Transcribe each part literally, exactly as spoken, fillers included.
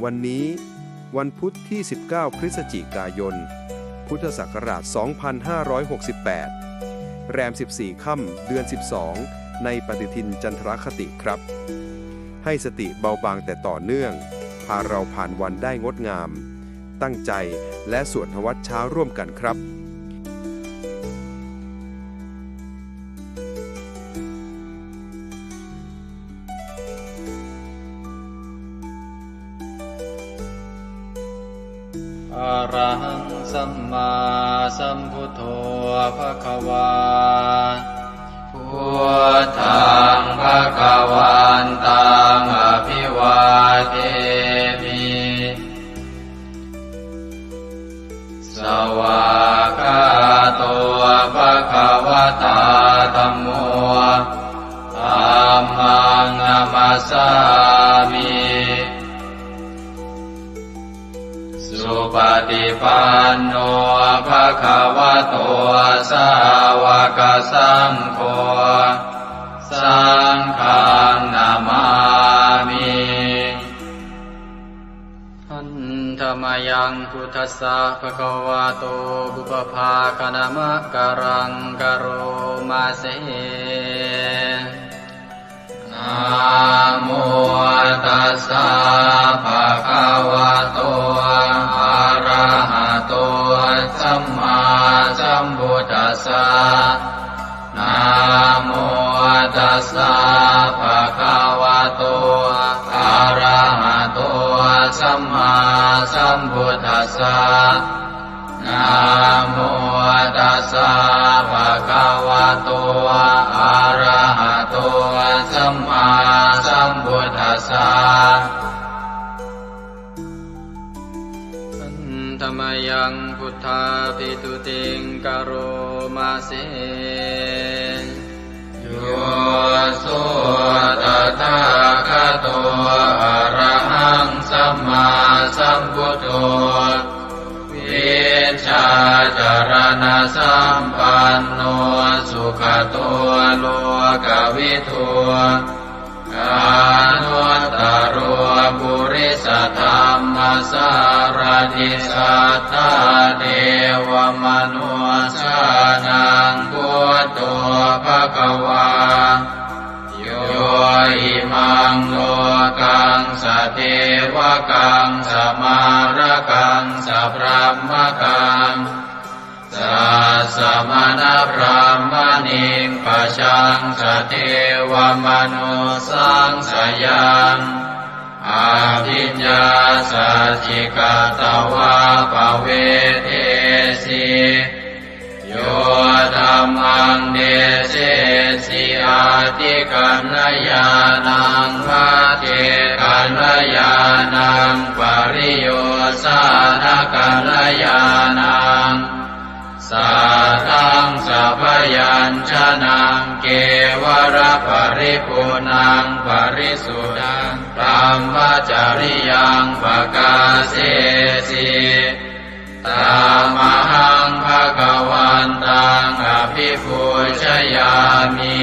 วันนี้วันพุธที่ สิบเก้า พฤศจิกายน พุทธศักราช สองพันห้าร้อยหกสิบแปด แรม สิบสี่ ค่ำ เดือน สิบสอง ในปฏิทินจันทรคติครับ ให้สติเบาบางแต่ต่อเนื่อง พาเราผ่านวันได้งดงาม ตั้งใจและสวดนวัตเช้าร่วมกันครับ Arahaṃ sammāsambuddho bhagavā. Buddhaṃ bhagavantaṃ abhivādemi. Svākkhāto bhagavatā dhammo. Dhammaṃ namassāmi. Supaṭipanno bhagavato sāvakasaṅgho. Saṅghaṃ namāmi. Handa mayaṃ buddhassa bhagavato pubbabhāganamakāraṃ karoma se. Namo tassa bhagavato arahato sammāsambuddhassa. Namo tassa bhagavato arahato sammāsambuddhassa. Namo tassa bhagavato arahato sammāsambuddhassa. Handa mayaṃ buddhābhistutiṃ karoma se. Yo so tathāgato arahaṃ sammāsambuddho, vijjācaraṇasampanno sugato lokavidū, anuttaro purisadammasārathi satthā devamanussānaṃ buddho bhagavā. Yo imaṃ lokaṃ sadevakaṃ samārakaṃ sabrahmakaṃ sassamaṇabrāhmaṇiṃ pajaṃ sadevamanussānaṃ sayaṃ abhiññāsacchikatvā pavedesi. Yo dhammaṃ desesi atthikaññāṇaṃ, pacchekakaññāṇaṃ, pariyosānakaññāṇaṃ, sātthaṃ sabyañjanaṃ, kevalaparipuṇṇaṃ parisuddhaṃ brahmacariyaṃ pakāsesi. Tamahaṃ bhagavantaṃ abhipūjayāmi.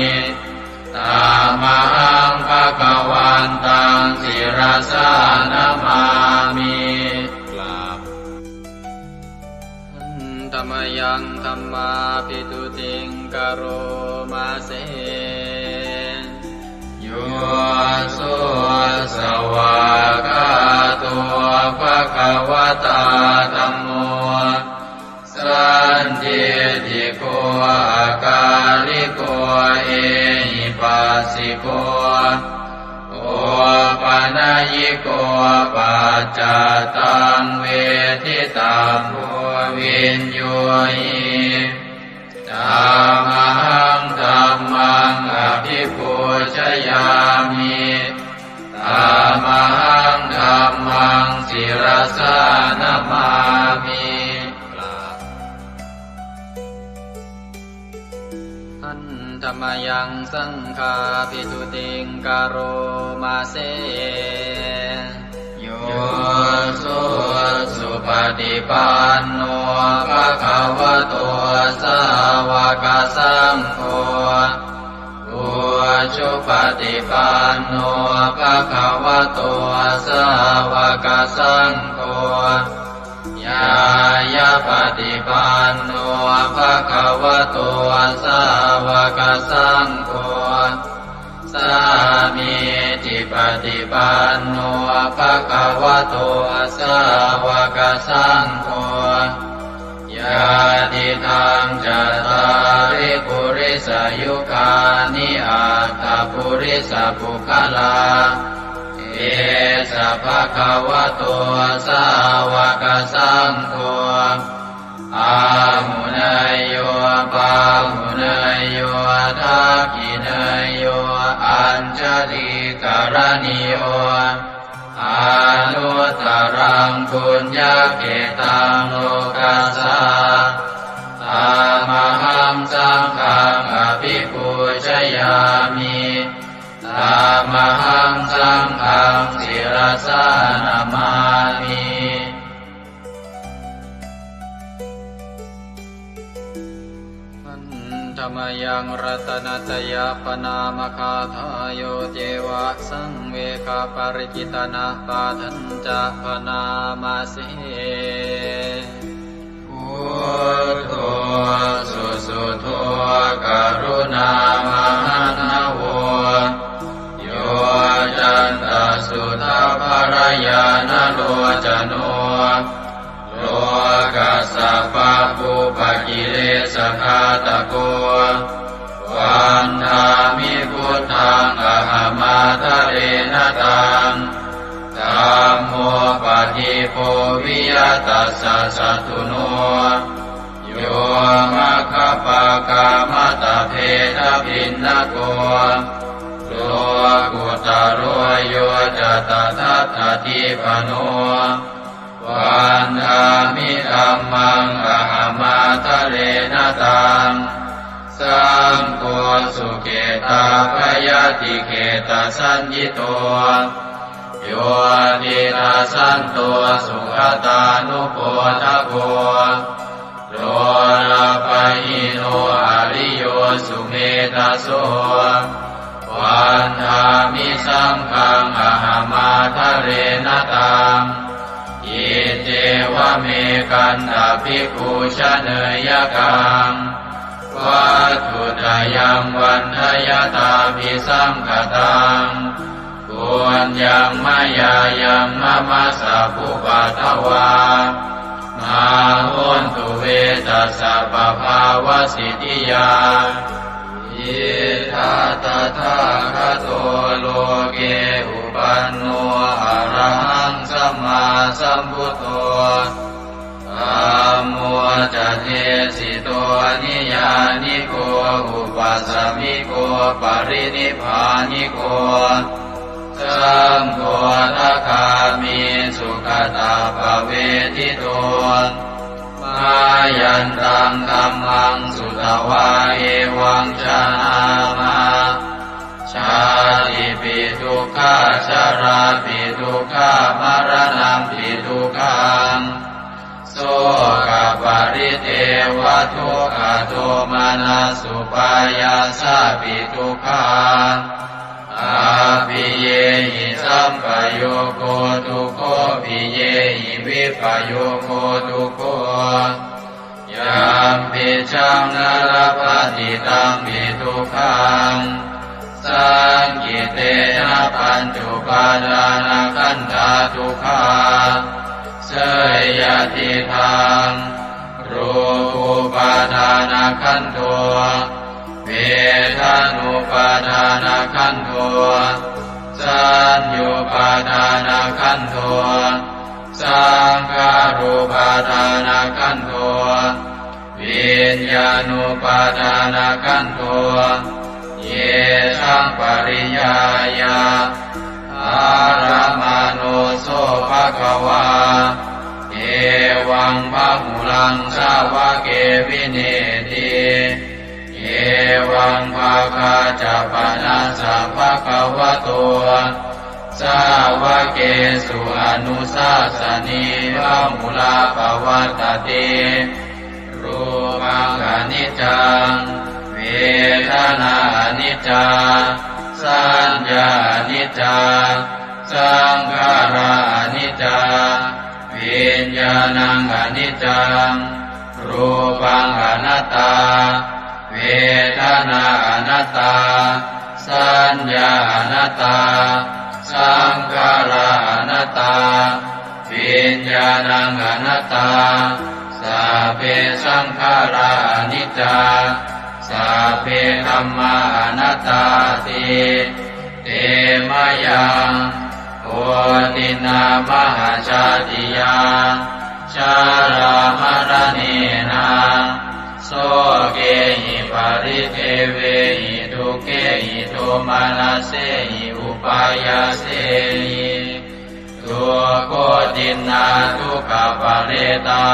Tamahaṃ bhagavantaṃ sirasā namāmi. กราบ Handa mayaṃ dhammābhistutiṃ karoma se. Yo so svākkhāto bhagavatā dhammo, sandiṭṭhiko akāliko ehipassiko, opanayiko paccattaṃ veditabbo viññūhi. Tamahaṃ dhammaṃ abhipūjayāmi. Tamahaṃ dhammaṃ sirasā namāmi. กราบ Handa mayaṃ saṅghābhistutiṃ karoma se. Yo so supaṭipanno bhagavato sāva sāvakasaṅgho, ujupaṭipanno bhagavato sāvakasaṅgho, ñāyapaṭipanno bhagavato sāvakasaṅgho, sāmīcipaṭipanno bhagavato sāvakasaṅgho, yadidaṃ cattāri purisayugāni aṭṭha purisapuggalā, esa bhagavato sāvakasaṅgho, āhuneyyo pāhuneyyo dakkhiṇeyyo añjalikaraṇīyo, anuttaraṃ puññakkhettaṃ lokassā. Tamahaṃ saṅghaṃ abhipūjayāmi. Tamahaṃ saṅghaṃ sirasā namāmi. Handa mayaṃ ratanattayappaṇāmagāthā, yo ceva saṃvegaparikittanapāṭhañca bhaṇāma se. Buddho susuddho karuṇāmahaṇṇavo, yoccantasuddhabbarañāṇalocano, lokassa pabbupakilesagāthako, vandāmi buddhaṃ ahaṃ ādarena taṃ. Dhammo padīpo viya tassa satthuno, yo maggapākamattabhedabhinnako, lokuttaro yo ca tadattadīpano, vandāmi dhammaṃ ahaṃ ādarena taṃ. Saṅgho sukhetappayatiṭṭhetasaññito, yo tiṇṇasanto sugatānubodhako, lokapahinno ariyo sumedhaso, vandāmi saṅghaṃ ahaṃ ādarena taṃ. Iccevamekantabhikkhū janeyakaṃ, vatthuttayaṃ vandayattabhisaṅkhataṃ, puññaṃ mayā yaṃ mama sabbupaddavā, mā hontu ve tassa pabhāvasiddhiyā. Idha tathāgato loke uppanno arahaṃ sammāsambuddho, dhammo ca desito niyyāniko upasamiko parinibbāniko, saṅgho sakāmi sugatappavedito. Mayantaṃ dhammaṃ sutvā evaṃ janāma, jātipi dukkhā jarāpi dukkhā maraṇampi dukkhaṃ, sokaparidevadukkhadomanassupāyāsāpi dukkhā, appiyehi sampayogo dukkho, piyehi vippayogo dukkho, yampicchaṃ na labhati tampi dukkhaṃ. Saṅkhittena pañcupādānakkhandhā dukkhā. Seyyathīdaṃ: rūpūpādānakkhandho, vedanūpādānakkhandho, saññupādānakkhandho, saṅkhārūpādānakkhandho, viññāṇūpādānakkhandho. Yesaṃ pariññāya ārammaṇo so bhagavā, evaṃ bahulaṃ sāvake vineeti. Evaṃ bhāgā ca panassa bhagavato sāvakesu anussāsanī bahulā pavattati. Rūpaṃ aniccaṃ, aniccā, saññā aniccā, saṅkhārā aniccā, viññāṇaṃ aniccaṃ, rūpaṃ anattā, vedanā anattā, saññā anattā, saṅkhārā anattā, viññāṇaṃ anattā, sabbe saṅkhārā aniccā, sabbe dhammā anattāti. Te mayaṃ otiṇṇā mahāsātiyā jarāmaraṇena sokehi paridevehi dukkhehi domanassehi upāyāsehi dukkhotiṇṇā dukkhaparetā.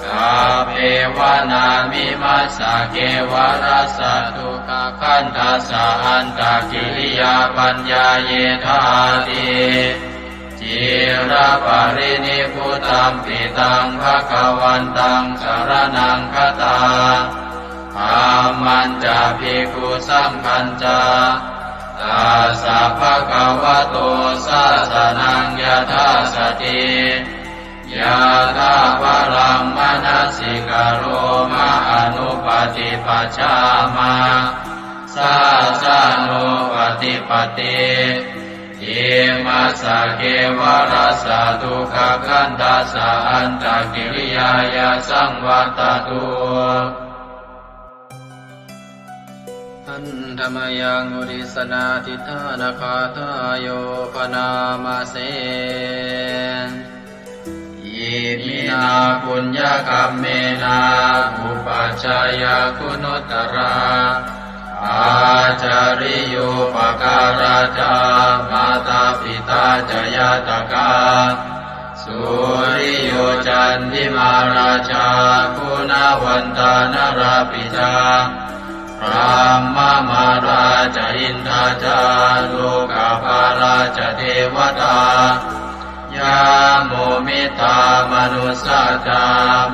Kappeva nāmimassa kevalassa dukkhakkhandhassa antakiriyā paññāyedhāti. Ciraparinibbutampi taṃ bhagavantaṃ saraṇaṃ gatā, dhammañca bhikkhusaṅghañca, tassa bhagavato sāsanaṃ yathāsati yathābalaṃ manasikaroma anupaṭipajjhāma sāsanūpaṭipatti. Imassa kevalassa dukkhakkhandhassa antakiriyāya saṃvattatu. Handa mayaṃ uddissa nāṭhitthānagāthāyo bhaṇāma se. Iminā puññakammena upajjhāyā guṇuttarā ācariyūpakārā ca mātā pitā ca ñātakā suriyo candimā rājā guṇavantā narāpi ca brahmamārā ca indā ca lokapālā ca devatā yamo mittā manussā ca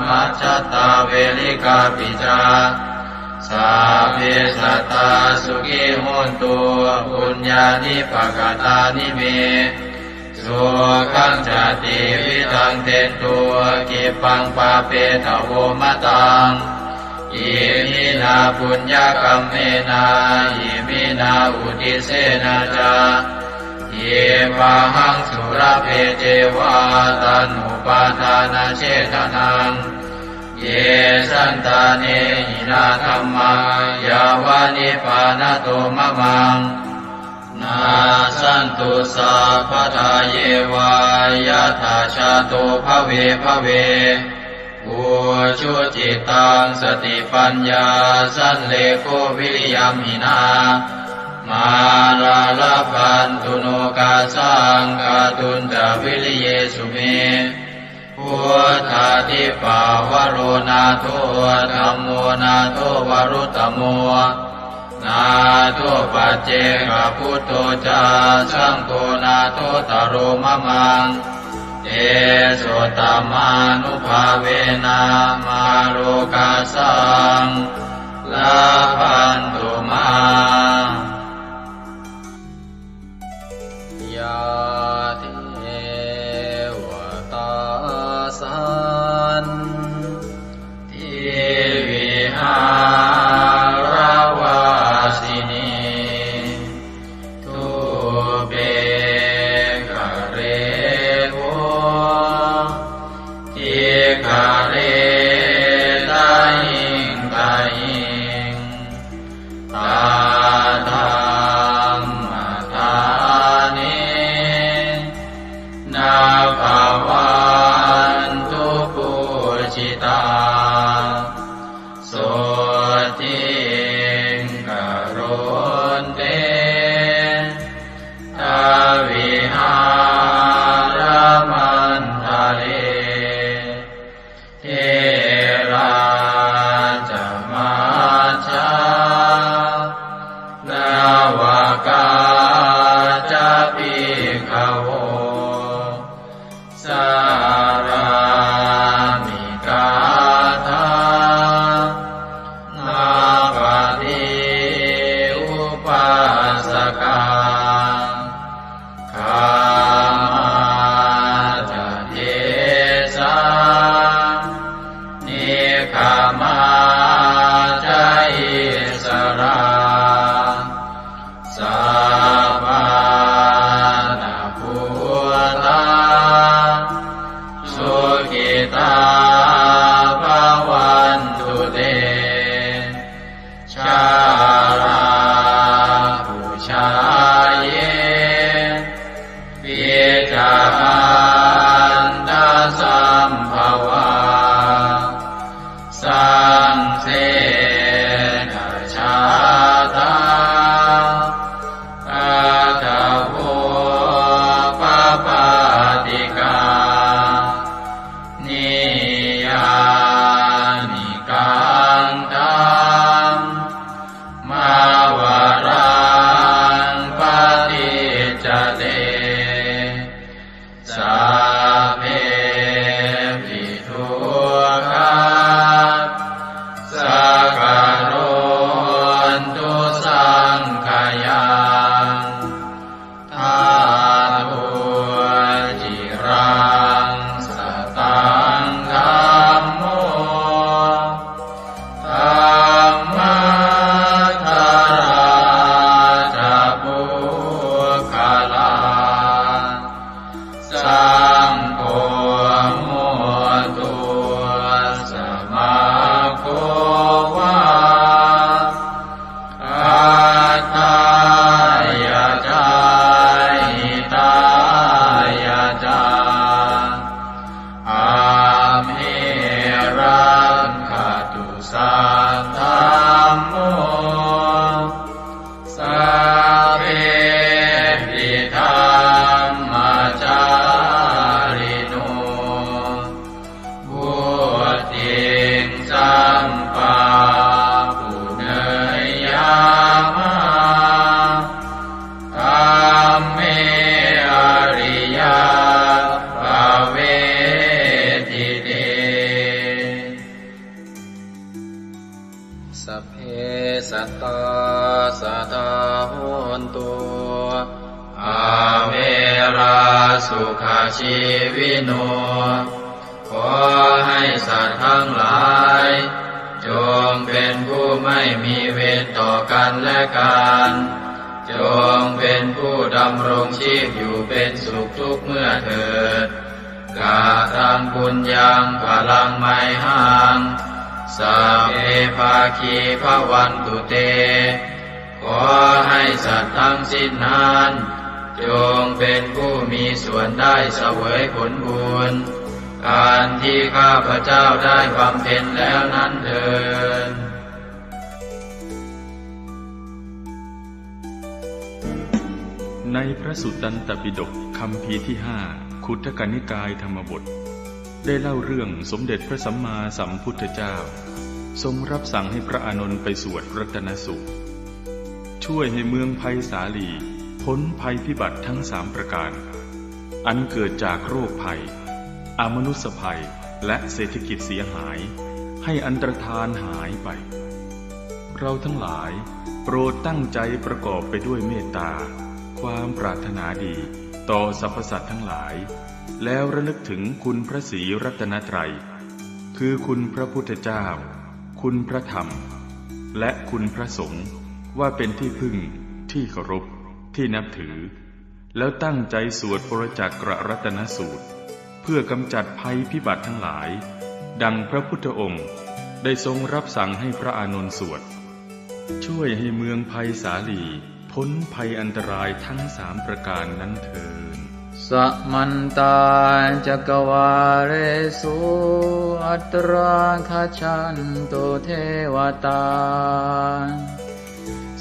majjhattā verikāpi ca. Sabbe sattā sukhī hontu puññāni pakatāni me sukhañca tividhaṃ dentu khippaṃ pāpetha vomataṃ. Iminā puññakammena iminā uddisena ca khippāhaṃ sulabhe ceva taṇhupādānachedanaṃ. Ye santāne hinā dhammā yāva nibbānato mamaṃ nassantu sabbadā yeva yattha jāto bhave bhave. Ujucittaṃ satipaññā sallekho viriyamhinā mārā labhantu nokāsaṃ kātuñca viriyesu me. Buddhādhipavaro nātho dhammo nātho varuttamo nātho paccekabuddho ca saṅgho nāthottaro mamaṃ. Tesottamānubhāvena mārokāsaṃ labhantu mā. Yā devatā santi vihāravasinī thūpe ghare bodhighare tahiṃ tahiṃ Samā ca issarā, sappāṇabhūtā, sukhitā bhavantu te. Jalābujā yepi ca aṇḍasambhavā, saṃsedajātā athavopapātikā, niyyānikaṃ dhammavaraṃ paṭicca te, sabbepi dukkhā sakarontu saṅkhayaṃ. Tato ciraṃ sataṃ dhammo, dhammaddharā ca puggalā, saṅgho hotu samaggo va, atthāya ca hitāya ca. Amhe rakkhatu saddhammo, sabbepi dhammacārino, vuḍḍhiṃ sampāpuṇeyyāma, dhamme ariyappavedite. Sabbe sattā sadā hontu, averā sukhajīvino. ขอให้สัตว์ทั้งหลาย จงเป็นผู้ไม่มีเวรต่อกันและกัน จงเป็นผู้ดำรงชีพอยู่เป็นสุขทุกเมื่อเถิด Kataṃ puññaṃ phalaṃ mayhaṃ, sabbe bhāgī bhavantu te. ขอให้สัตว์ทั้งสิ้นนั้น จงเป็นผู้มีส่วนได้เสวยผลบุญ อันที่ข้าพเจ้าได้บำเพ็ญแล้วนั้นเทอญ ในพระสุตตันตปิฎกคัมภีร์ที่ห้า ขุททกนิกายธรรมบท ได้เล่าเรื่องสมเด็จพระสัมมาสัมพุทธเจ้า ทรงรับสั่งให้พระอานนท์ไปสวดรัตนสูตร ช่วยให้เมืองไพศาลีพ้นภัยพิบัติทั้งสามประการ อันเกิดจากโรคภัย อมนุสสภัย และเศรษฐกิจเสียหาย ให้อันตรธานหายไป เราทั้งหลายโปรดตั้งใจประกอบไปด้วยเมตตา ความปรารถนาดีต่อสรรพสัตว์ทั้งหลาย แล้วระลึกถึงคุณพระศรีรัตนตรัย คือคุณพระพุทธเจ้า คุณพระธรรม และคุณพระสงฆ์ ว่าเป็นที่พึ่ง ที่เคารพ ที่นับถือ แล้วตั้งใจสวดปรจจักรรัตนสูตร เพื่อกำจัดภัยพิบัติทั้งหลาย ดังพระพุทธองค์ได้ทรงรับสั่งให้พระอานนท์สวด ช่วยให้เมืองไพศาลีพ้นภัยอันตรายทั้งสามประการนั้นเทอญ Samantā cakkavāḷesu atrāgacchantu devatā.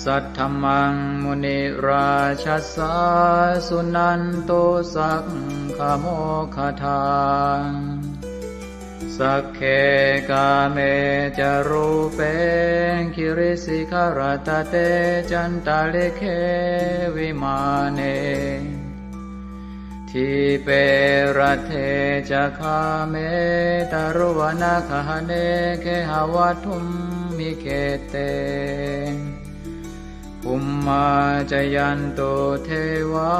Saddhammaṃ munirājassa suṇantu saggamokkhadaṃ. Sagge kāme ca rūpe girisikharataṭe cantalikkhe vimāne. Dīpe raṭṭhe ca gāme taruvanagahane gehavatthumhi khette. Bhummā cāyantu devā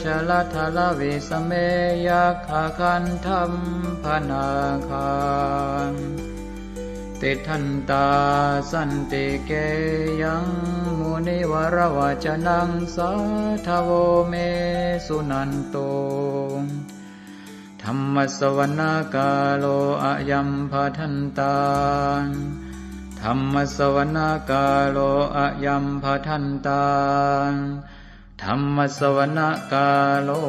jalathalavisame yakkhagandhabbanāgā. tiṭṭhantā santike yaṃ munivaravacanaṃ sādhavo me suṇantu. Dhammassavanakālo ayambhadantā. Dhammassavanakālo ayambhadantā. Dhammassavanakālo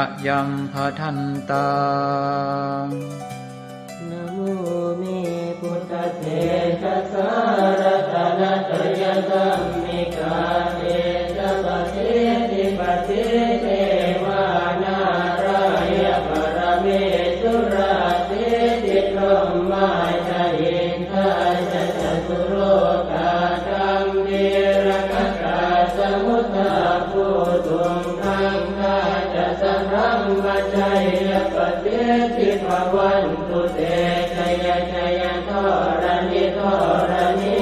ayambhadantā. Namo me buddhatejasā ratanattayadhammikā tejapasiddhi pasīdevā nārāya paramesurā siddhibrahmā ca indā ca catulokā gambhīrakkhakā samuddā bhūtuṃ gaṅgā ca sabrahmajayya pasiddhi bhavantu te. Jaya jaya dharaṇi dharaṇī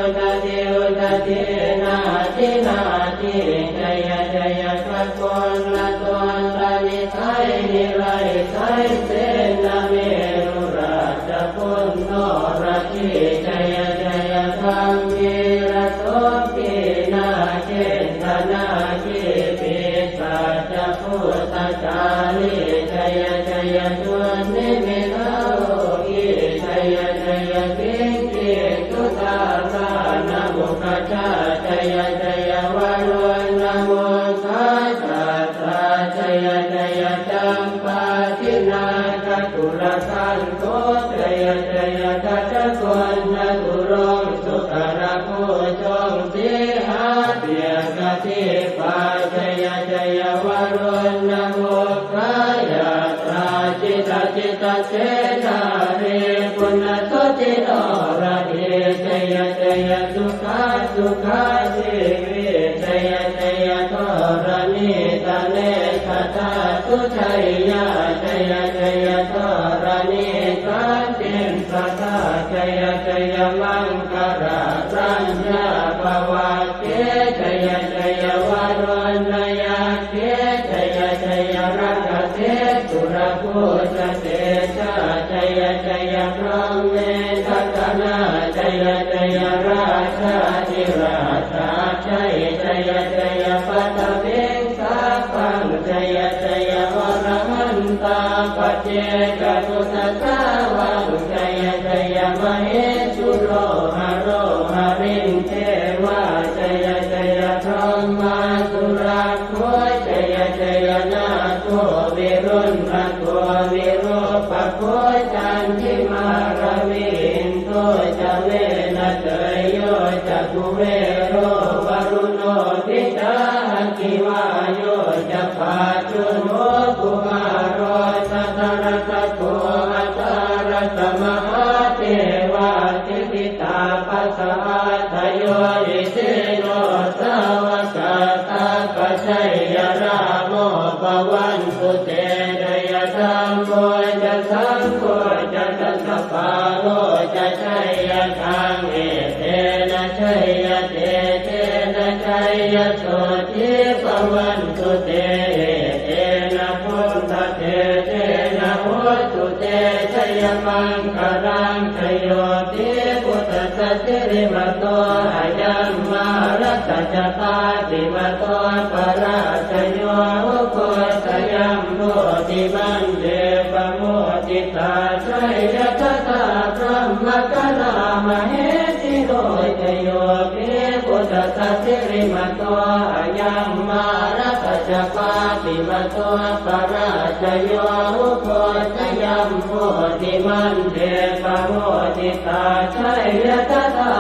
udadhi udadhī nadi nadī jaya jaya gaganalatantanisaya nirayasaya senamerurājabaṅgā norajī jaya jaya gambhīrasombhī nāgendanāgī pisācabhūtakālī jaya jaya dunnimittarogī jaya jaya siṅgī sudā dānamukhajā jaya jaya varuṇamukhasātrā jaya jaya campādināgakulagantho jaya jaya gajagonnaturaṅga sukarabhujaṅga sīhabyagghadīpā jaya jaya varuṇamukhayātrā jita jita senārī puna suddhi noradī jaya jaya sukhā sukhā jīvī jaya jaya dharaṇītale sadā sujayyā jaya jaya dharaṇī santin sadā jaya jaya maṅkarāraññā bhavagge jaya jaya varuṇayakkhe jaya jaya rakkhase surabhujatejā jaya jaya brahmendagaṇā jaya jaya rājādhirājasājjai jaya jaya paṭhaviṃ sabbaṃ jaya jaya arahantā paccekabuddhasāvaṃ jaya jaya mahesuro haro harindevā jaya jaya brahmā surakkho jaya jaya nāgo viruḷhako virūpakkho candimā ravi indo ca venateyyo ca kuvero varuṇopi ca aggi vāyo ca pājuṇho kumāro dhataraṭṭhako aṭṭhārasa mahādevā siddhitāpasa-ādayo isino sāvakā sabbā jaya rāmo bhavantu te jaya dhammo ca saṅgho ca dasapālo ca jayakaṃ etena jayatejena jayasotthī bhavantu te etena buddhatejena hotu te jayamaṅgalaṃ jayo pi buddhassa sirīmato ayaṃ mārassa ca pāpimato parājayo ugghosayuṃ bodhimaṇḍe pamoditā jaya tadā brahmagaṇā mahesino jayo pi buddhassa sirīmato ayaṃ mārassa ca pāpimato parājayo ugghosayuṃ bodhimaṇḍe pamoditā jaya tadā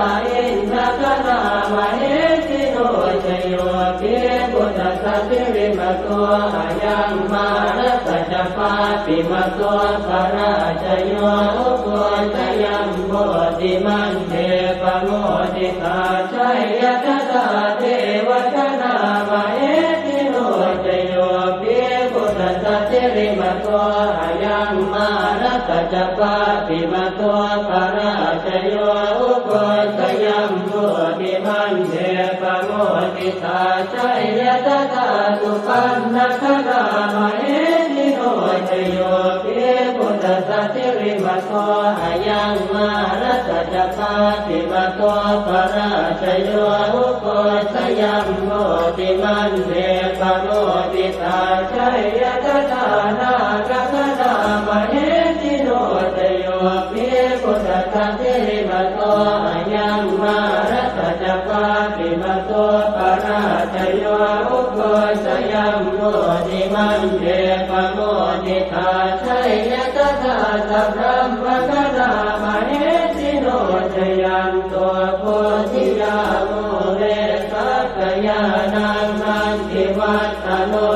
indagaṇā mahesino jayo pi buddhassa sirīmato ayaṃ mārassa ca pāpimato parājayo ugghosayuṃ bodhimaṇḍe pamoditā jaya tadā devagaṇā mahesino jayo pi buddhassa sirīmato ayaṃ mārassa ca pāpimato parājayo ugghosayuṃ bodhimaṇḍe pamoditā jaya tadā supaṇṇagaṇā mahesino jayo pi buddhassa sirīmato ayaṃ mā Mārassa ca pāpimato parājayo, ugghosayuṃ bodhimaṇḍe pamoditā, jaya tadā nāgagaṇā mahesino. Jayo hi buddhassa sirīmato ayaṃ, mārassa ca pāpimato parājayo, ugghosayuṃ bodhimaṇḍe pamoditā, jaya tadā sabrahmagaṇā mahesino. Jayanto bodhiyā mūle sakyānaṃ nandivaḍḍhano,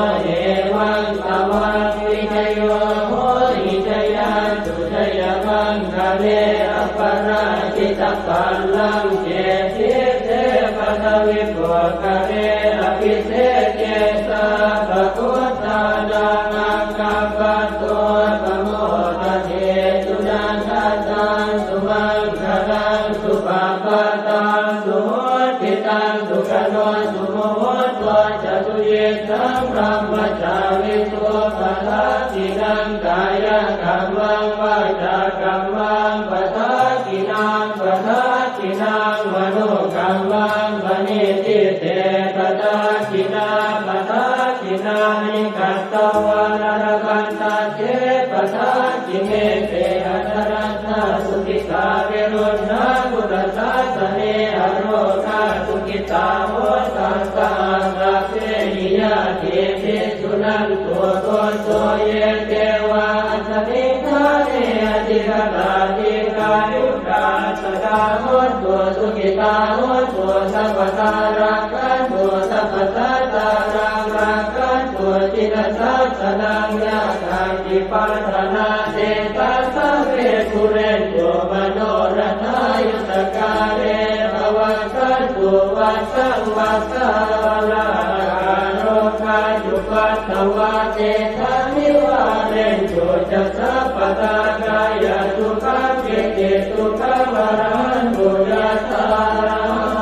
evaṃ tvaṃ vijayo hohi jayassu jayamaṅgale, aparājitapallaṅke sīse paṭhavipokkhare, abhiseke sabbabuddhānaṃ aggappatto pamodati. Sunakkhattaṃ sumaṅgalaṃ supabhātaṃ suhuṭṭhitaṃ, sukhaṇo sumuhutto ca suyiṭṭhaṃ brahmacārisu, padakkhiṇaṃ kāyakammaṃ vācākammaṃ padakkhiṇaṃ, padakkhiṇaṃ manokammaṃ paṇidhī te padakkhiṇā, padakkhiṇāni katvāna labhantatthe padakkhiṇe. Te atthaladdhā sukhitā viruḷhā buddhasāsane, arogā sukhitā hotha saha sabbehi ñātibhi. Suṇantu bhonto ye devā asmiṃ ṭhāne adhigatā, dīghāyukā sadā hontu, sukhitā hontu sabbadā, rakkhantu sabbasattānaṃ, rakkhantu jinasāsanaṃ. Yā kāci patthanā tesaṃ sabbe pūrentu manorathā, yuttakāle pavassantu vassaṃ vassā, ālāhakā rogā cupaddavā tesaṃ nivārentu ca sabbadā, kāyasukhaṃ cittisukhaṃ arahantu yathārahaṃ.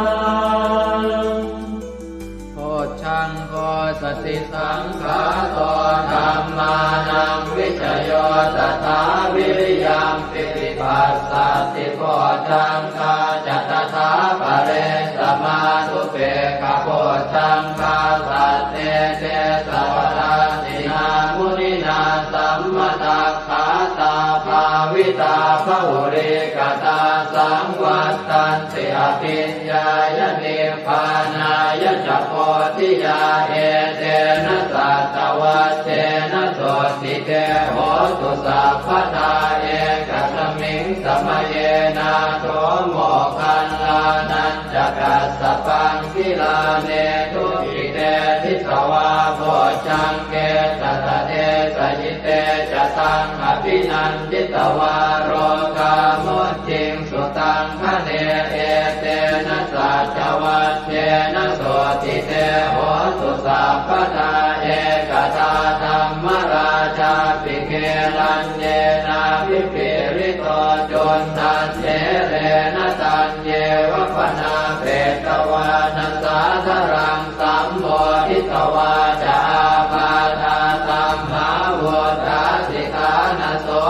Bojjhaṅgo satisaṅkhāto dhammānaṃ vicayo tathā, viriyampīti passaddhi bojjhaṅgā ca tathāpare, samādhupekkhabojjhaṅgā sattete sabbadassinā, muninā sammadakkhātā bhāvitā bahulīkatā, saṃvattanti abhiññāya nibbānāya ca bodhiyā. Etena saccavajjena sotthi te hotu sabbadā, ekasmiṃ samaye nātho moggallānañca kassapaṃ, gilāne dukkhite disvā bojjhaṅge satta desayi. Te ca taṃ abhinanditvā rogā mucciṃsu taṅkhaṇe. Etena saccavajjena sotthi te hotu sabbadā, ekadā dhammarājāpi gelaññenābhipīḷito, cundattherena taññeva bhaṇāpetvāna sādaraṃ, sammoditvā ca ābādhā tamhā vuṭṭhāsi ṭhānaso.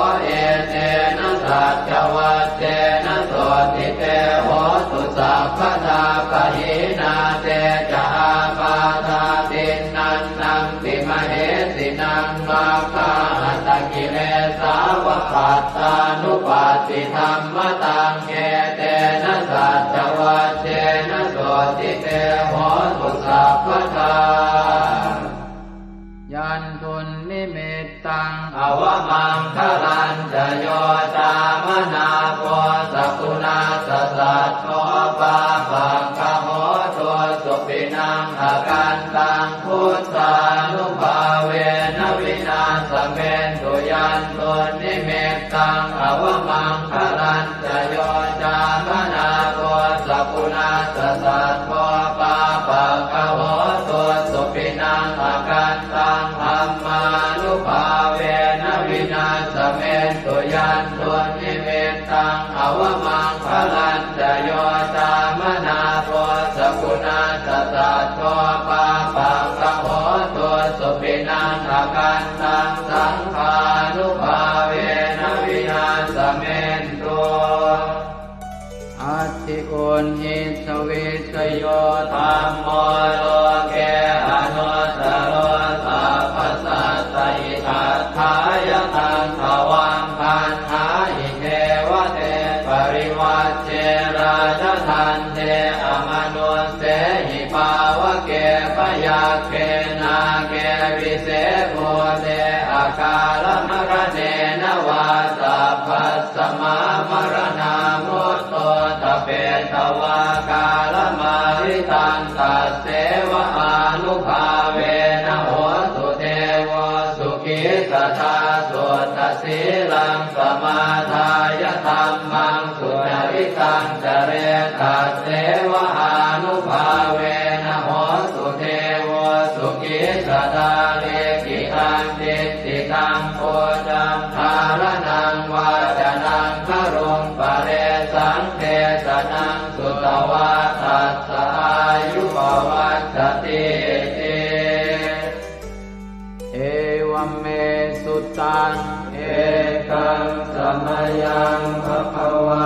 Etena saccavajjena sotthi te hotu sabbadā, pahīnā te ca ābādhā tiṇṇannampi mahesinaṃ, maggāhatakilesāva pattānuppattidhammataṃ. Etena saccavajjena sotthi te hotu sabbadā. Yandunnimittaṃ avamaṅgalañca yo cāmanāpo sakuṇassa saddo, pāpaggaho dussupinaṃ akantaṃ, buddhānubhāvena vināsamentu. Yandunnimittaṃ avamaṅgalañca yo cāmanāpo sakuṇassa saddo, pāpaggaho dussupinaṃ akantaṃ, dhammānubhāvena vināsamentu. Yandunnimittaṃ avamaṅgalañca yo cāmanāpo sakuṇassa saddo, pāpaggaho Uṇhissavissayo dhammo loke anuttaro sabbasattahitatthāya taṃ tvaṃ gaṇhāhi devate parivajje rājadaṇḍe amanussehi pāvake byagghe nāge vise bhūte akālamaraṇena vā sabbasmā maraṇā mutto ṭhapetvā kālamāritaṃ tasseva ānubhāvena hotu devo sukhī sadā suddhasīlaṃ samādāya dhammaṃ sucaritaṃ care tasseva ānubhāvena hotu devo sukhī sadā likkhitaṃ cintitaṃ pūjaṃ dhāraṇaṃ vācanaṃ garuṃ paresaṃ desanaṃ sutvā tassa āyu pavaḍḍhatīti. Evaṃ me sutaṃ. Ekaṃ samayaṃ bhagavā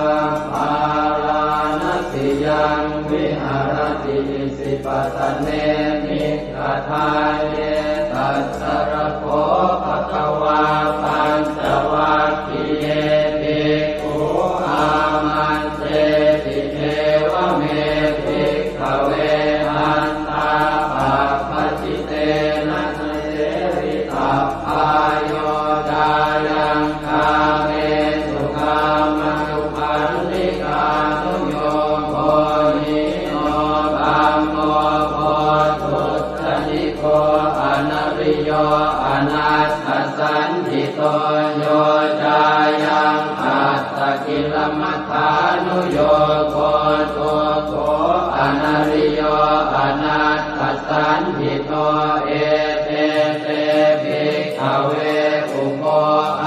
bārāṇasiyaṃ viharati isipatane migadāye. Tatra kho bhagavā pañcavaggiye bhikkhū āmantesi evaṃ me bhikkhave antā pabbajitena na sevitabbā yo cāyaṃ kāmesu kāmasukhallikānuyogo hīno gammo pothujjaniko anariyo anatthasañhito yo cāyaṃ attakilamathānuyogo dukkho anariyo anatthasañhito ete te bhikkhave ubho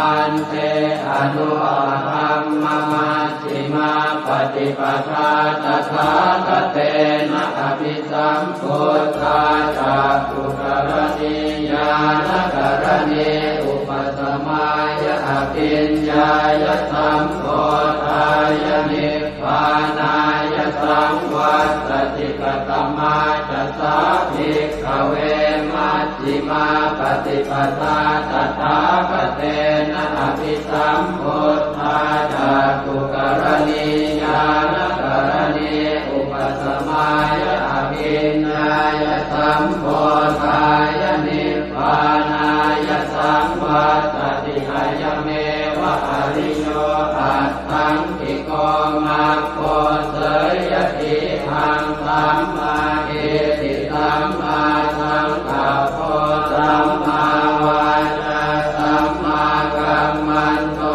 ante anupagamma majjhimā paṭipadā tathāgatena abhisambuddhā cakkhukaraṇī ñāṇakaraṇī upasamāya abhiññāya sambodhāya nibbānāya saṃvattati. Katamā ca sā bhikkhave maj jhimā paṭipadā tathāgatena abhisambuddhā cakkhukaraṇī ñāṇakaraṇī upasamāya abhiññāya sambodhāya nibbānāya saṃvattati. Ayameva ariyo aṭṭhaṅgiko maggo seyyathidaṃ sammādiṭṭhi sammāsaṅkappo sammāvācā sammākammanto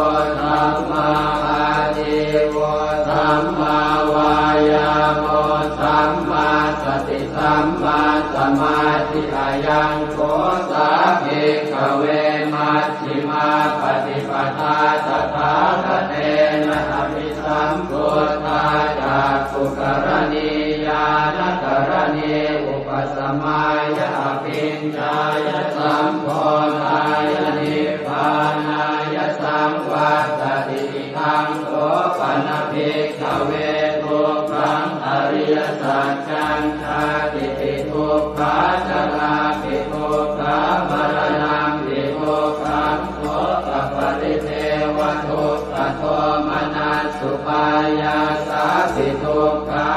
sammāājīvo sammāvāyāmo sammāsati sammāsamādhi. Ayaṃ kho sā bhikkhave maj jhimā paṭipadā tathāgatena abhisambuddhā cakkhukaraṇī ñāṇakaraṇī upasamāya abhiññāya sambodhāya nibbānāya saṃvattati. Idaṃ kho pana bhikkhave dukkhaṃ ariyasaccaṃ jātipi dukkhā jarāpi dukkhā maraṇampi dukkhaṃ sokaparidevadukkhadomanassupāyāsāpi dukkhā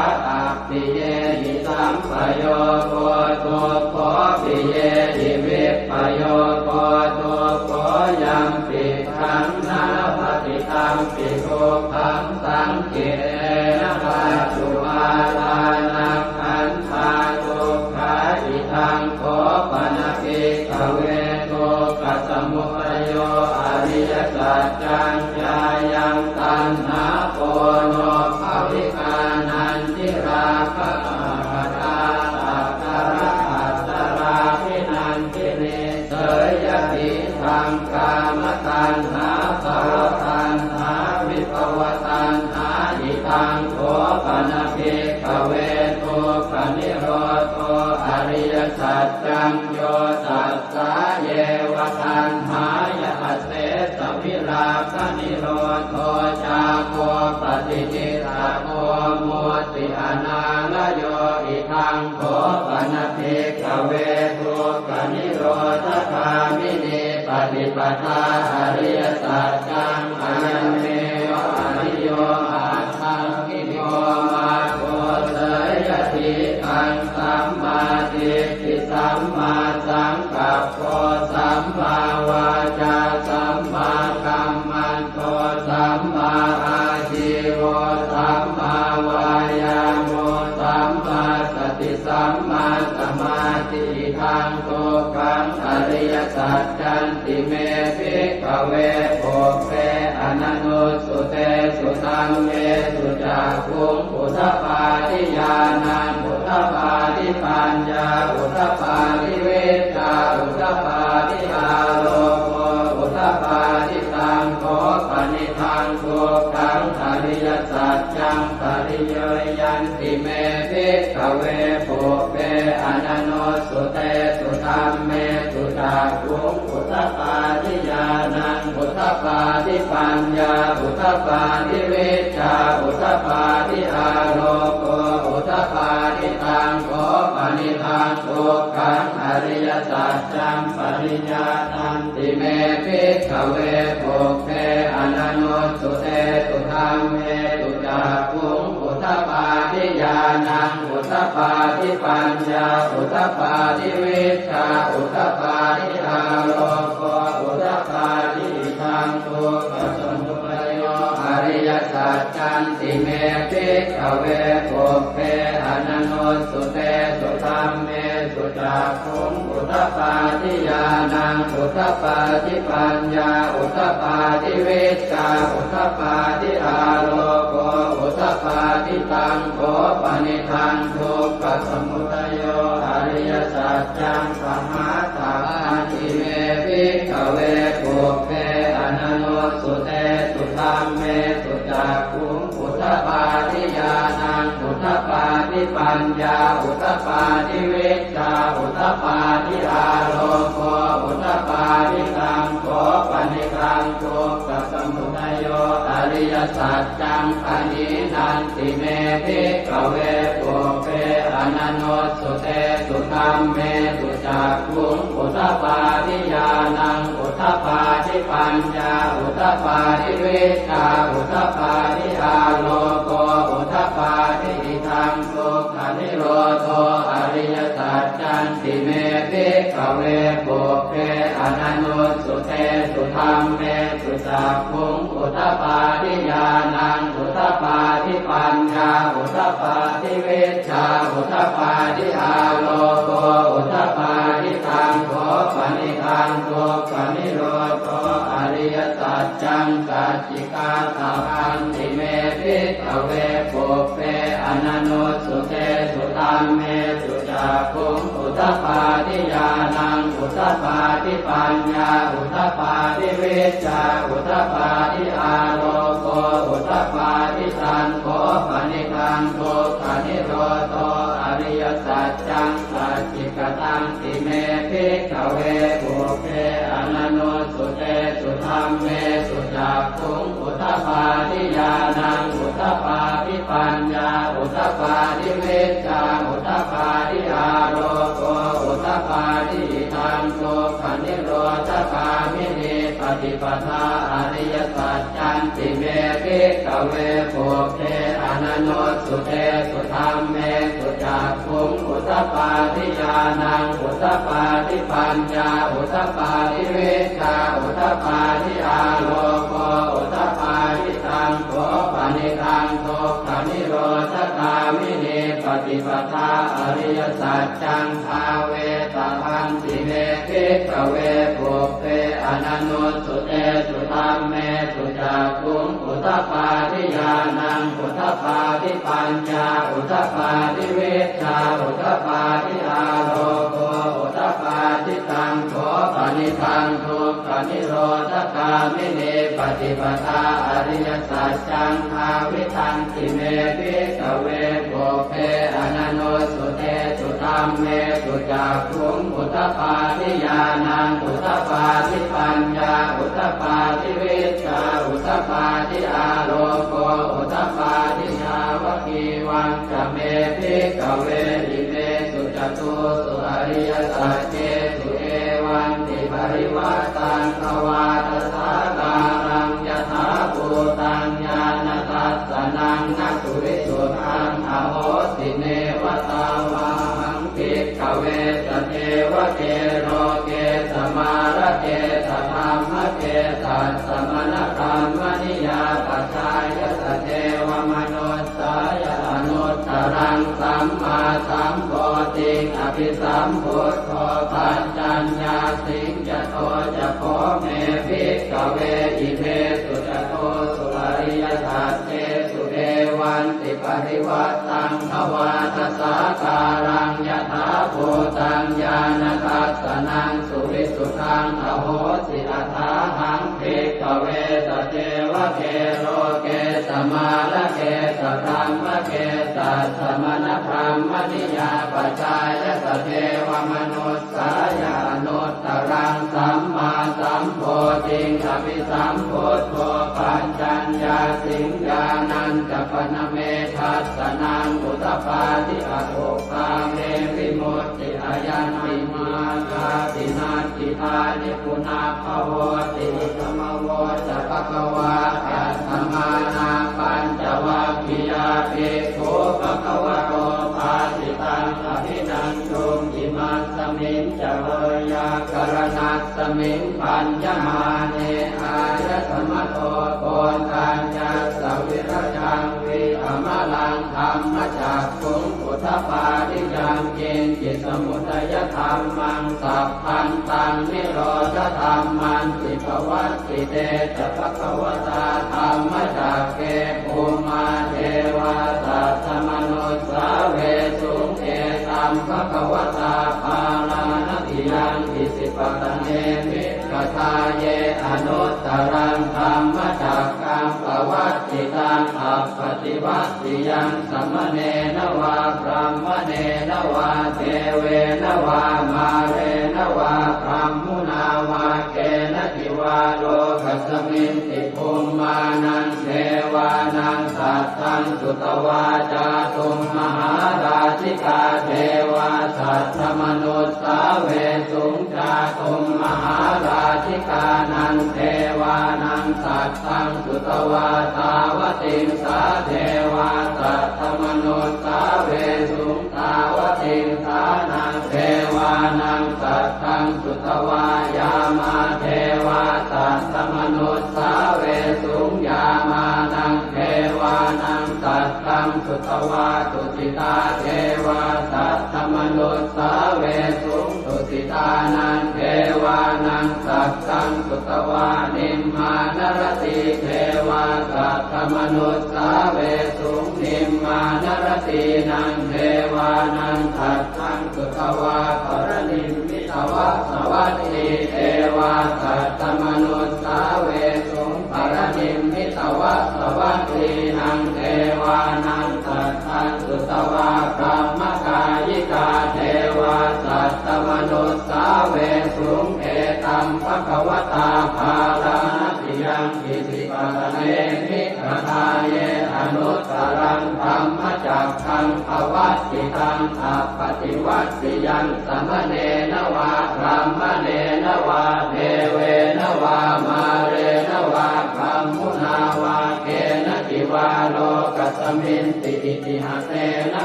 appiyehi sampayogo dukkho piyehi vippayogo dukkho yampicchaṃ na labhati tampi dukkhaṃ saṅkhittena pañcupādānakkhandhā dukkhā. Idaṃ kho pana bhikkhave dukkhasamudayo ariyasaccaṃ yāyaṃ taṇhā ponobbhavikā nandirāgasahagatā tatra ataṃ ataraṃ abhinandinī seyyathidaṃ kāmataṇhā bhavataṇhā vibhavataṇhā. Idaṃ kho pana bhikkhave dukkhanirodho ariyasaccaṃ yo tassāyeva taṇhāya asesavirāganirodho cāgo paṭinissaggo mutti anālayo. Idaṃ kho pana bhikkhave dukkhanirodhagāminī paṭipadā ariyasaccaṃ, ayameva ariyo aṭṭhaṅgiko maggo, seyyathīdaṃ: sammādiṭṭhi sammāsaṅkappo sammāvācā sammākammanto sammāājīvo sammāvāyāmo sammāsati sammāsamādhi. Idaṃ dukkhaṃ ariyasaccanti me bhikkhave pubbe ananussutesu dhammesu cakkhuṃ udapādi ñāṇaṃ udapādi paññā udapādi vijjā udapādi āloko udapādi. Taṃ kho panidaṃ dukkhaṃ ariyasaccaṃ pariññeyyanti me bhikkhave pubbe ananussutesu dhammesu cakkhuṃ udapādi ñāṇaṃ udapādi paññā udapādi vijjā udapādi āloko udapādi. Taṃ kho panidaṃ dukkhaṃ ariyasaccaṃ pariññātanti me bhikkhave pubbe ananussutesu dhammesu cakkhuṃ udapādi ñāṇaṃ udapādi paññā udapādi vijjā udapādi āloko udapādi. Idaṃ dukkhasamudayo ariyasaccanti me bhikkhave pubbe ananussutesu dhammesu cakkhuṃ udapādi ñāṇaṃ udapādi paññā udapādi vijjā udapādi āloko udapādi. Taṃ kho panidaṃ dukkhasamudayo ariyasaccaṃ pahātabbanti me bhikkhave pubbe ananussutesu dhammesu cakkhuṃ udapādi ñāṇaṃ udapādi paññā udapādi vijjā udapādi āloko udapādi. Taṃ kho panidaṃ dukkhasamudayo ariyasaccaṃ pahīnanti me bhikkhave pubbe ananussutesu dhammesu cakkhuṃ udapādi ñāṇaṃ udapādi paññā udapādi vijjā udapādi āloko udapādi. Idaṃ dukkhanirodho ariyasaccanti me bhikkhave pubbe ananussutesu dhammesu cakkhuṃ udapādi ñāṇaṃ udapādi paññā udapādi vijjā udapādi āloko udapādi. Taṃ kho panidaṃ dukkhanirodho ariyasaccaṃ sacchikātabbanti me bhikkhave pubbe ananussutesu dhammesu cakkhuṃ udapādi ñāṇaṃ udapādi paññā udapādi vijjā udapādi āloko udapādi. Taṃ kho panidaṃ dukkhanirodho ariyasaccaṃ sacchikatanti me bhikkhave pubbe ananussutesu dhammesu cakkhuṃ udapādi ñāṇaṃ udapādi paññā udapādi vijjā udapādi āloko udapādi. Idaṃ dukkhanirodhagāminī paṭipadā ariyasaccanti me bhikkhave pubbe ananussutesu dhammesu cakkhuṃ udapādi ñāṇaṃ udapādi paññā udapādi vijjā udapādi āloko udapādi. Taṃ kho panidaṃ dukkhanirodhagāminī paṭipadā ariyasaccaṃ bhāvetabbanti me bhikkhave pubbe ananussutesu dhammesu cakkhuṃ udapādi ñāṇaṃ udapādi paññā udapādi vijjā udapādi āloko udapādi. Taṃ kho panidaṃ dukkhanirodhagāminī paṭipadā ariyasaccaṃ bhāvitanti me bhikkhave pubbe ananussutesu dhammesu cakkhuṃ udapādi ñāṇaṃ udapādi paññā udapādi vijjā udapādi āloko udapādi. Yāvakīva ca me bhikkhave imesu catūsu ariyasaccesu evantiparivaṭṭaṃ dvādasākāraṃ yathābhūtaṃ ñāṇadassanaṃ na suvisuddhaṃ ahosi. Neva tāvāhaṃ bhikkhave sadevake loke samārake sadhammake sassamaṇabrāhmaṇiyā pajāya sadevamanussāya anuttaraṃ sammāsambodhiṃ abhisambuddho paccaññāsiṃ. Yato ca kho me bhikkhave imesu catūsu ariyasaccesu evantiparivaṭṭaṃ dvādasākāraṃ yathābhūtaṃ ñāṇadassanaṃ suvisuddhaṃ ahosi. Athāhaṃ bhikkhave sadevake loke samārake sadhammake sassamaṇabrāhmaṇiyā pajāya sadevamanussāya anuttaraṃ sammāsambodhiṃ abhisambuddho paccaññāsiṃ. Ñāṇañca pana me dassanaṃ udapādi, akuppā me vimutti, ayaṃ nibbānāti, natthidāni punabbhavoti. Idamavoca bhagavā. Attamanā pañcavaggiyā bhikkhū bhagavato bhāsitaṃ abhinanduṃ. Imasmiñca veyyākaraṇasmiṃ bhaññamāne āyasmato Koṇḍaññassa virajaṃ vītamalaṃ dhammacakkhuṃ udapādi: yaṅkiñci samudayadhammaṃ sabbantaṃ nirodhadhammanti. Pavattite ca bhagavatā dhammacakke bhummā devā saddamanussāvesuṃ: etaṃ bhagavatā Bārāṇasiyaṃ Isipatane Migadāye anuttaraṃ dhammacakkaṃ pavattitaṃ appaṭivattiyaṃ samaṇena vā brāhmaṇena vā devena vā mārena vā brahmunā vā kenaci vā lokasminti. Bhummānaṃ devānaṃ saddaṃ sutvā cātummahārājikā devā saddamanussāvesuṃ. Cātummahārājikānaṃ devānaṃ saddaṃ sutvā tāvatiṃsā devā saddamanussāvesuṃ. Tāvatiṃsānaṃ devānaṃ saddaṃ sutvā yāmā devā saddamanussāvesuṃ. Yāmānaṃ devānaṃ saddaṃ sutvā tusitā devā saddamanussāvesuṃ. Tusitānaṃ devānaṃ saddaṃ sutvā nimmānaratī devā saddamanussāvesuṃ. Nimmānaratīnaṃ devānaṃ saddaṃ sutvā paranimmitavasavattī devā saddamanussāvesuṃ. Paranimmitavasavattīnaṃ devānaṃ saddaṃ sutvā brahmakāyikā devā saddamanussāvesuṃ. Etaṃ bhagavatā Bārāṇasiyaṃ Isipatane Migadāye anuttaraṃ dhammacakkaṃ pavattitaṃ appaṭivattiyaṃ samaṇena vā brāhmaṇena vā devena vā mārena vā brahmunā vā kenaci vā lokasminti. Itiha tena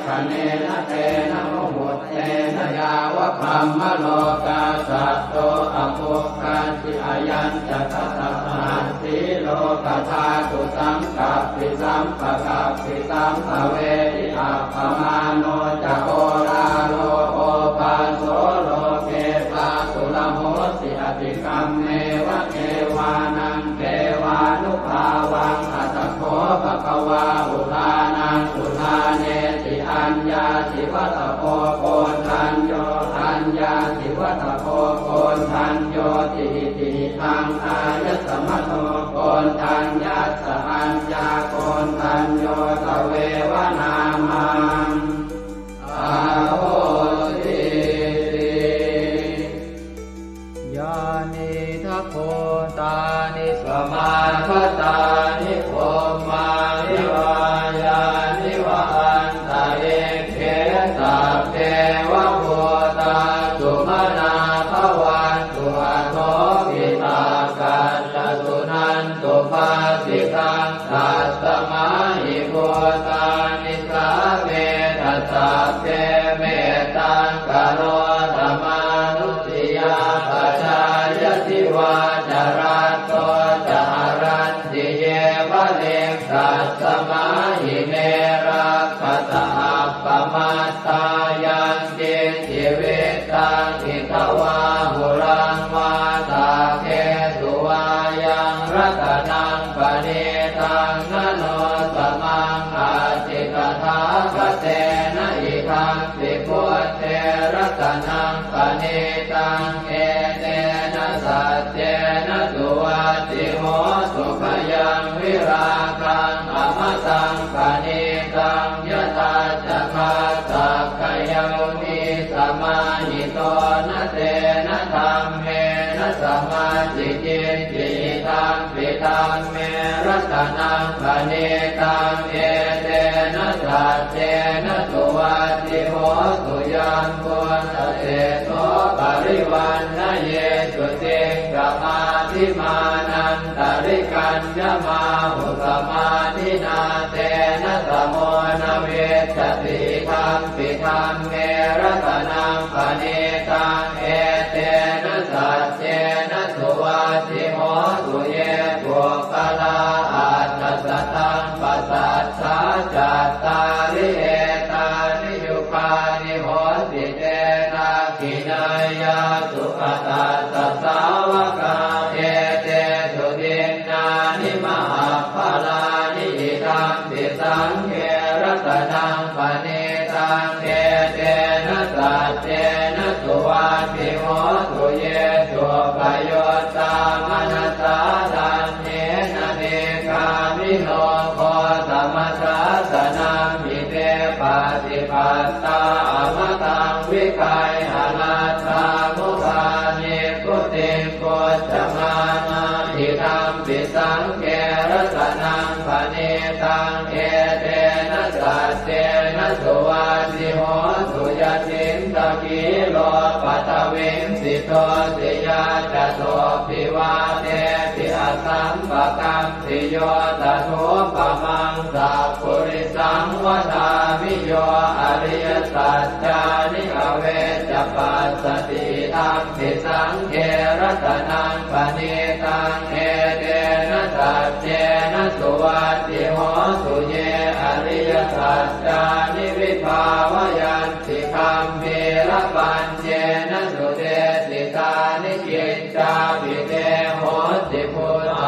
khaṇena tena muhuttena yāva brahmalokā saddo abbhuggacchi. Ayañca dasasahassī lokadhātu saṅkappi sampakappi sampavedhi. Appamāṇo ca oḷāro obhāso loke pāturahosi atikkammeva devānaṃ devānubhāvaṃ. Atha kho bhagavā udānaṃ udānesi: Aññāsi vata bho Koṇḍañño, aññāsi vata bho Koṇḍaññoti. Itihidaṃ āyasmato Koṇḍaññassa aññākoṇḍañño tveva nāmaṃ ahosīti. Yānīdha bhūtāni samāgatāni bhummāni vā yāni va anta Nisāmetha sabbe mettaṃ karotha mānusiyā pajāya divā ca ratto ca haranti yeva likkhasmā ime rakkhasa appamattā. Yaṅkiñci vittaṃ idha vā huraṃ vā saggesu vā yaṃ ratanaṃ paṇītaṃ na no samaṃ atthi tathāgatena idampi buddhe ratanaṃ paṇītaṃ etena saccena suvatthi hotu. Khayaṃ virāgaṃ amataṃ paṇītaṃ yadajjhagā sakyamunī samāhito na tena dhammena samatthi kiñci idampi dhamme ratanaṃ paṇītaṃ etena saccena suvatthi hotu. Yambuddhaseṭṭho parivaṇṇayī suciṃ samādhimānantarikaññamāhu samādhinā tena samo na vijjati idampi dhamme ratanaṃ paṇītaṃ etena saccena suvatthi hotu. Ye puggalā aṭṭha sataṃ pasaṭṭhā cattāri etāni yugāni honti te dakkhiṇeyyā sugatassa sāvakā etesu dinnāni mahapphalāni idampi saṅghe ratanaṃ paṇītaṃ etena saccena suvatthi hotu. Ye suppayuttā manasā daḷhena nikkāmino gotamasāsanamhi te pattipattā amataṃ vigayha laddhā mudhā nibbutiṃ bhuñjamānā idampi saṅghe ratanaṃ paṇītaṃ etena saccena suvatthi hotu. Yacittakhīlo paṭhaviṃ sito siyā catubbhi vātebhi asampakampiyo tathūpamaṃ sappurisaṃ vadāmi yo ariyasaccāni avecca passati idampi saṅghe ratanaṃ paṇītaṃ etena saccena suvatthi hotu. Ye ariyasaccāni vibhāvayanti gambhīrapaññena sudesitāni kiccāpi te honti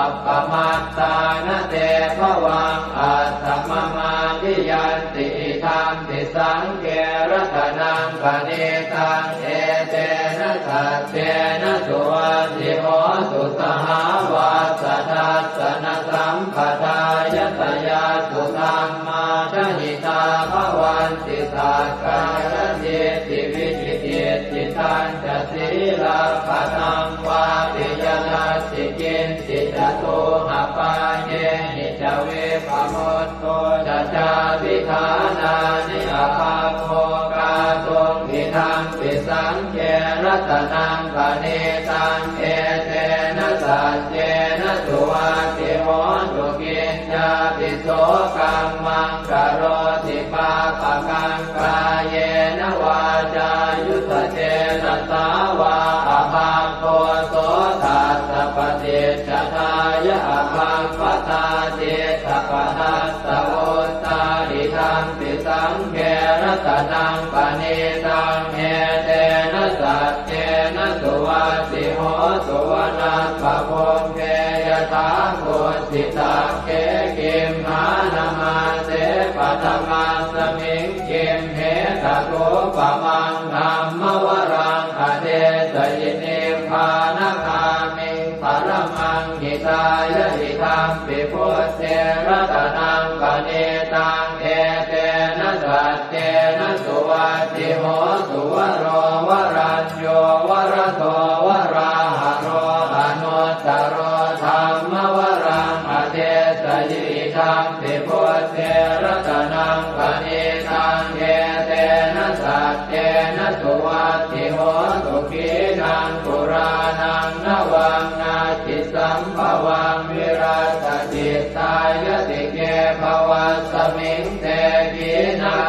appamattā na te bhavaṃ aṭṭhamamādiyanti idampi saṅghe ratanaṃ paṇītaṃ etena saccena suvatthi hotu. Sahāvassa dassanasampadāya tayassu dhammā jahitā bhavanti sakkāyadiṭṭhi vicikicchitañca sīlabbataṃ vāpi yadatthi kiñci catūhapāyehi ca vippamutto ca cābhiṭhānāni abhabbo kātuṃ idampi saṅghe ratanaṃ paṇītaṃ etena saccena suvatthi hotu. Kiñcāpi so kammaṃ karoti pāpakaṃ kāyena vācāyuda cetasā vā abhabbo so tassa paṭicchadāya abhabbatā cittapadassavutthā idampi saṅghe ratanaṃ paṇītaṃ etena saccena suvatthi hotu. Vanappagumbe yathā kussitagge gimhānamāse paṭhamasmiṃ gimhe tathūpamaṃ dhammavaraṃ adesayi nibbānagāmiṃ paramaṃ hitāya idampi buddhe ratanaṃ paṇītaṃ etena saccena suvatthi hotu. Varo varañño varado varāharo anuttaro dhammavaraṃ adesayi idampi buddhe ratanaṃ paṇītaṃ etena saccena suvatthi hotu. Khīṇaṃ purāṇaṃ navaṃ natthi sambhavaṃ virattacittāyatike bhavasmiṃ te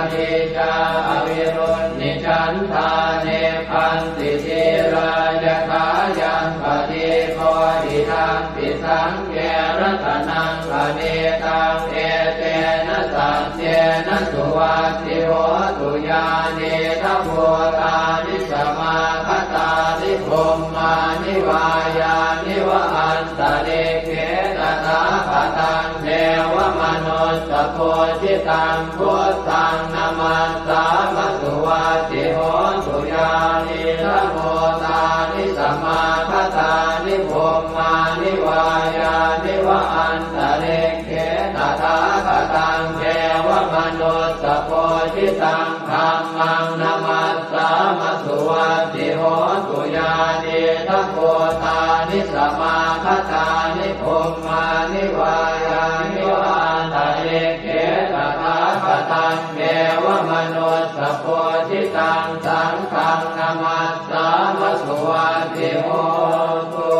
Nīcā avirūḷhichandā nibbanti dhīrā yathāyaṃ padīpo idampi saṅghe ratanaṃ paṇītaṃ etena saccena suvatthi hotu. Yānīdha bhūtāni samāgatāni bhummāni vā yāni va antalikkhe tathāgataṃ devamanussapūjitaṃ buddhaṃ namassāma suvatthi hotu. Yānīdha bhūtāni samāgatāni bhummāni vā yāni va antalikkhe tathāgataṃ devamanussapūjitaṃ dhammaṃ namassāma suvatthi hotu. Yānīdha bhūtāni samāgatāni bhummāni vā yāni va antalikkhe tathāgataṃ devamanussapūjitaṃ saṅghaṃ namassāma suvatthi hotu.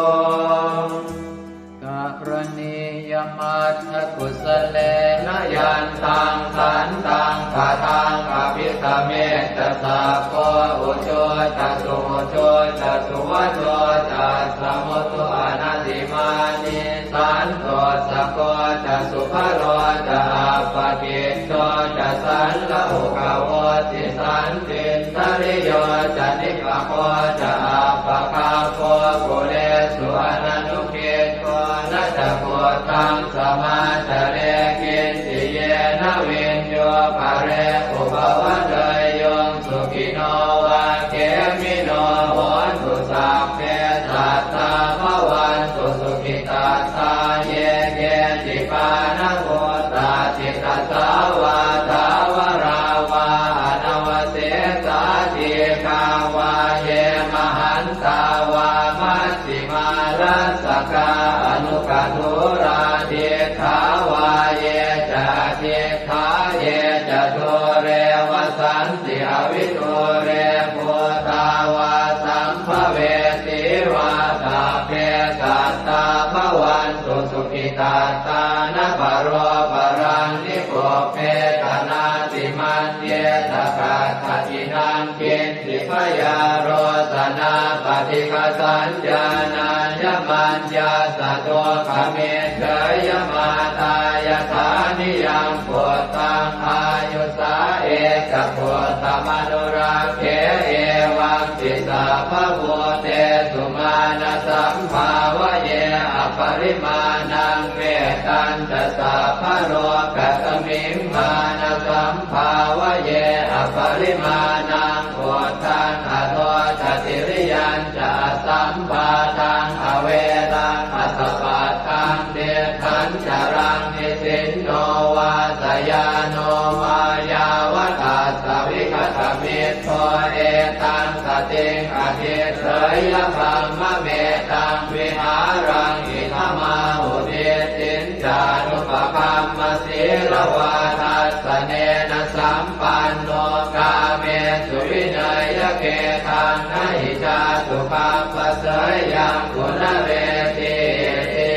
Karaṇīyamatthakusalena yantaṃ santaṃ padaṃ abhisamecca sakko ujū ca suhujū ca suvaco cassa mudu anatimānī santussako ca subharo ca appakicco ca sallahukavutti santindriyo ca nipako ca appagabbho kulesu ananu giddho. Na ca khuddaṃ samācare kiñci yena viññū pare upavadeyyuṃ. Sukhino vā khemino hontu sabbe sattā bhavantu sukhitattā. Ye keci pāṇabhūtatthi tasā vā thāvarā vā anavasesā dīghā vā ye mahantā vā maj jhimā rassakā aṇukathūlā diṭṭhā vā ye ca adiṭṭhā ye ca dūre vasanti avidūre bhūtā vā sambhavesī vā sabbe sattā bhavantu sukhitattā. Na paro paraṃ nikubbetha nātimaññetha katthaci naṃ kiñ ci byārosanā paṭighasaññā nāññamaññassa dukkhamiccheyya. Mātā yathā niyaṃ puttaṃ āyusā ekaputtamanurakkhe evampi sabbabhūtesu mānasambhāvaye aparimāṇaṃ. Mettañca sabbalokasmiṃ mānasambhāvaye aparimāṇaṃ uddhaṃ adho ca tiriyañca asambādhaṃ averaṃ asapattaṃ. Tiṭṭhañcaraṃ nisinno vā sayāno vā yāvatassa vigatamiddho etaṃ satiṃ adhiṭṭheyya brahmametaṃ vihāraṃ idhamāhu. Diṭṭhiñ ca anupagamma sīlavā dassanena sampanno kāmesu vineyya gedhaṃ na hi jātu gabbhaseyyaṃ punaretīti.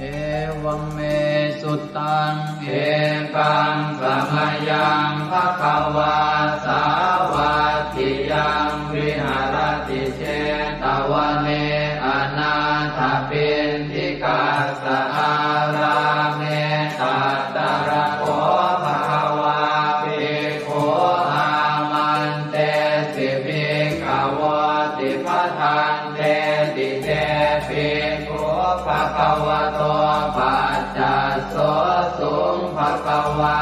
Evaṃ me sutaṃ. Ekaṃ samayaṃ bhagavā sāvatthiyaṃ viharati jetavane anāthapiṇḍikassa ārāme. Tatra kho bhagavā bhikkhū āmantesi bhikkhavoti. Bhadanteti te bhikkhū bhagavato paccassosuṃ. Bhagavā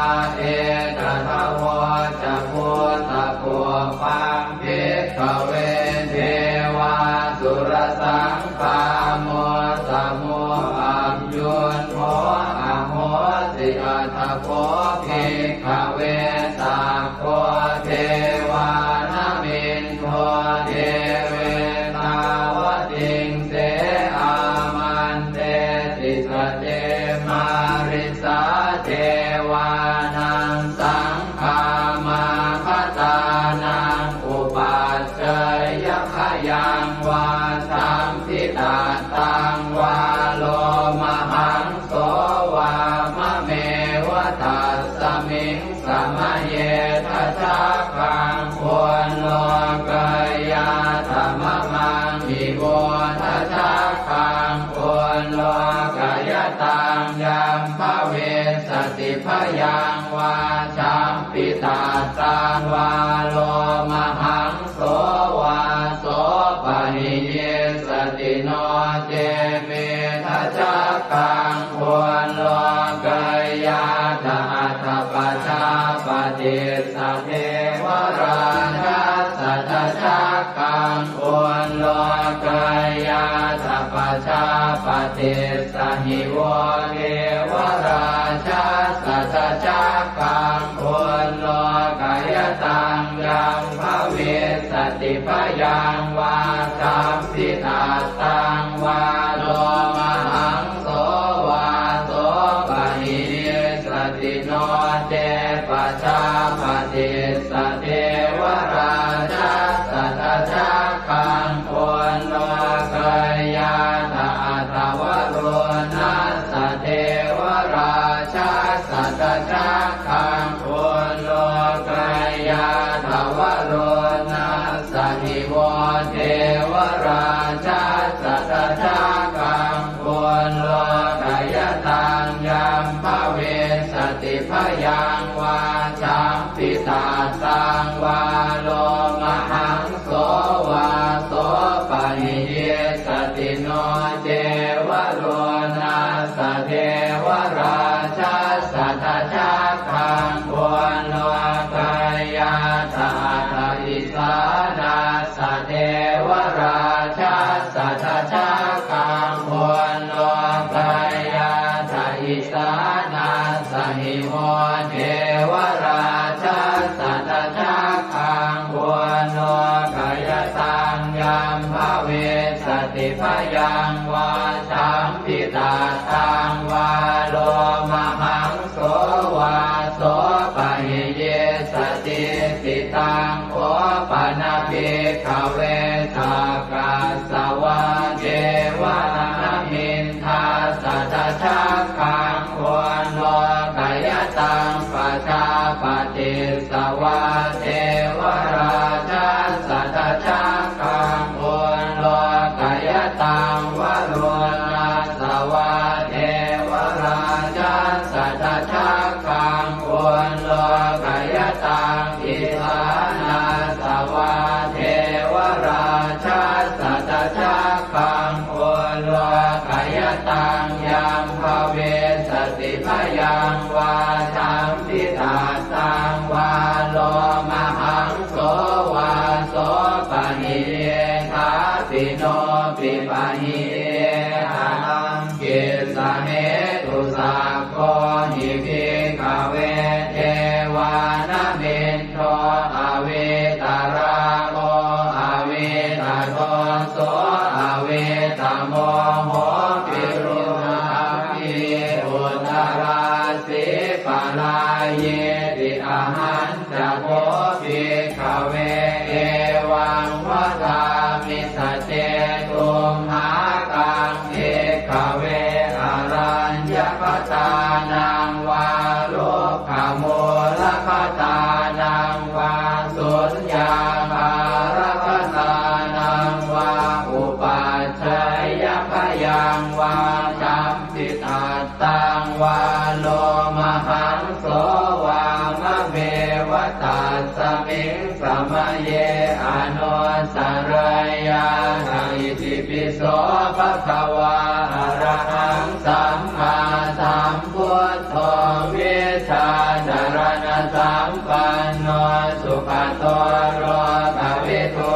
etadavoca. Bhūtapubbaṃ bhikkhave devāsurasaṅ gāmo samo aññuñho ahosi. Atha kho bhikkhave sakko devānamindo devetāvatiṃse āmantesi. Sace mārisā devānaṃ saṅ gāmāgatānaṃ upaccayya khayaṃ vā sambhitattaṃ vā lomahaṃso vā mameva tassa Miṃ samaye dajaggaṃ ullokayātha mamaṃ hi vo dajaggaṃ ullokayataṃ yaṃ bhavissati bhayaṃ vā champittattaṃ vā lomahaṃso vā sopahiyissati no ce me dajaggaṃ ullokayātha atha pajāpatissa devarājassa dajaggaṃ ullokayātha pajāpatissa hi vo devarājassa dajaggaṃ ullokayataṃ yaṃ bhavissati bhayaṃ vā champittattaṃ vā lomahaṃso vā sopahiyissati no ce pajāpatissa devarājassa dajaggaṃ ullokayātha atha varuṇassa devarājassa dajaggaṃ ullokayātha varuṇassa hi vo devarājassa dajaggaṃ ullokayataṃ yaṃ bhavissati bhayaṃ vā champittattaṃ vā lomahaṃso vā sopahiyissati no ce varuṇassa devarājassa dajaggaṃ ullokayātha atha isānassa devarājassa dajaggaṃ ullokayātha isānassa hi vo devarājassa dajaggaṃ ullokayataṃ yaṃ bhavissati bhayaṃ vā champittattaṃ vā lomahaṃso vā sopahiyissati. Taṃ kho pana bhikkhave sakkas savā devanāmiṃ dassa dajaggaṃ ullokayataṃ pajāpatissa vā devarājassa dajaggaṃ ullokayataṃ varuṇassa vā devarājassa dajaggaṃ ullokayataṃ isānassa vā devarājassa dajaggaṃ ullokayataṃ yaṃ bhavissati bhayaṃ vā champittattaṃ vā lomahaṃso vā sopahiyye thāpi no pipahiye haraṃ. Kissa hetu sakko hi bhikkhave devānamindo avītarāgo avītadoso avītamoho virūḷhakī uttarāsī parāyīti. Ahañ ca kho bhikkhave evaṃ vadāmi: sace tumhākaṃ bhikkhave araññakatānaṃ vā rukkhamūlakatānaṃ vā suññāgārakatānaṃ vā upajjhāyabhayaṃ vā champittattaṃ vā lomahaṃso vā mameva tasmiṃ samaye anussarayyātha. Itipi so bhagavā arahaṃ sammāsambuddho vijjācaraṇasampanno sugato lokavidū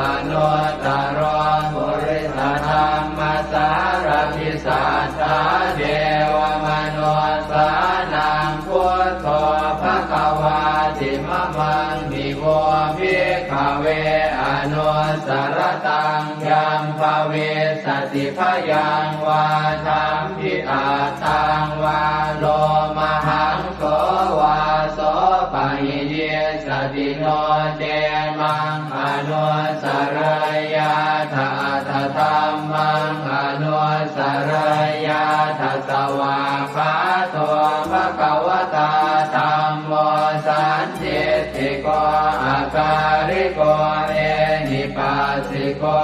anuttaro purisadammasārathi satthā devamanussānaṃ buddho bhagavāti. Mamaṃ hi vo bhikkhave anussarattaṃ yaṃ bhavissati bhayaṃ vā champittattaṃ vā lomahaṃso vā sopahiyissati no ce maṃ anussarayyātha atha dhammaṃ anussarayyātha. Svākkhāto bhagavatā dham sandiṭṭhiko akāliko ehipassiko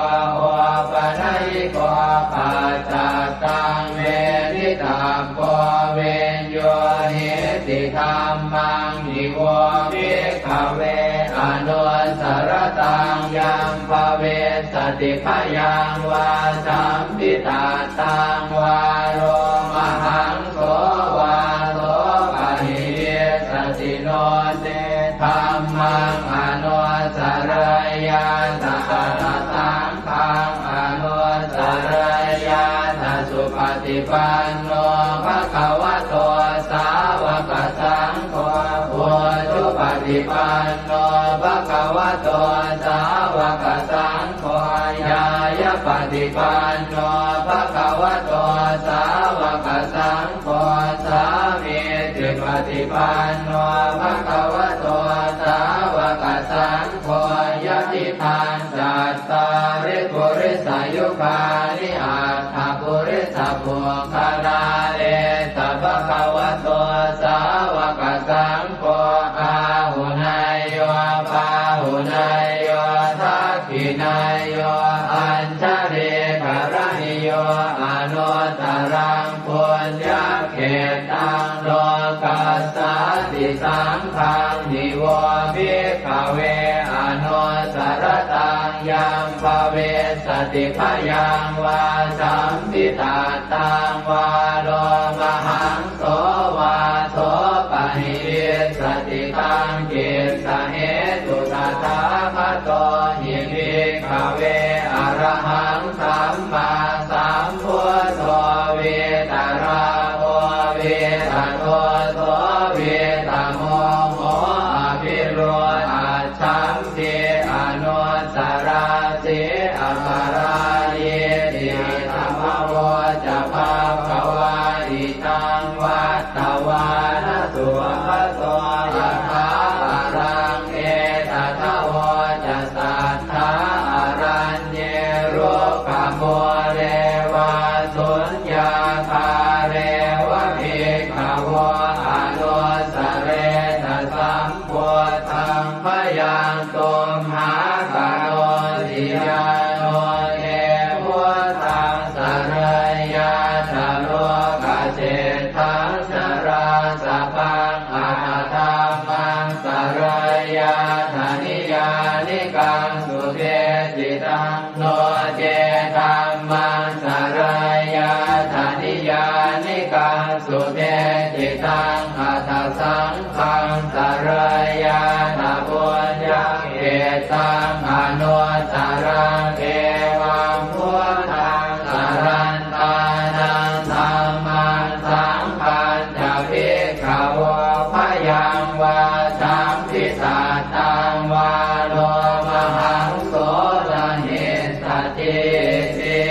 opanayiko paccattaṃ veditabbo viññūhīti. Dhammaṃ hi vo bhikkhave anussaratāṃ yaṃ bhavissati bhayaṃ vā sampittattaṃ vā lomahaṃ so vā so pahīyissati no ce dhammaṃ anussarayyātha atha saṅghaṃ anussarayyātha. Supaṭipanno bhagavato sāvakasaṅgho, ujupaṭipanno bhagavato sāvakasaṅgho, ñāyapaṭipanno bhagavato sāvakasaṅgho, sāmīcipaṭipanno bhagavato sāvakasaṅgho, yadidaṃ cattāri purisayugāni aṭṭha purisapuggalā, esa bhagavato sāvakasaṅgho, āhuneyyo pāhuneyyo dakkhiṇeyyo añjalikaraṇīyo anuttaraṃ puññakkhettaṃ lokassāti. Saṅghaṃ hi vo bhikkhave anussaratāṃ yaṃ bhavissati bhayaṃ vā sampittattaṃ vā lomahaṃ so vā so pahīyissati. Taṃ kissa hetu tathāgato hi bhikkhave arahaṃ sammāsambuddho vītarāgo vītadoso vītamoho abhirūḷhaccham ti anussarati aparājīti. Idamavoca bhagavā. Idaṃ vattavāna sugato yathābalaṃ etadavoca satthā araññe rukkhamūle vā suññāgāre va bhikkhavo anussaretha sam buddhaṃ bhayaṃ tumhākarosi. Yāno te buddhaṃ sarayyātha lokaseṭṭhaṃ narāsabhaṃ atha dhammaṃ sarayyātha niyyānikaṃ subheccittaṃ no ce dhammaṃ sarayyātha niyyānikaṃ subheccittaṃ atha saṅghaṃ sarayyātha puññakkhettaṃ anuttaraṃ. Evaṃ buddhaṃ sarantānaṃ dhammaṃ saṅghañca bhikkhavo bhayaṃ vā sampittattaṃ vā lomahaṃso na hissatiti.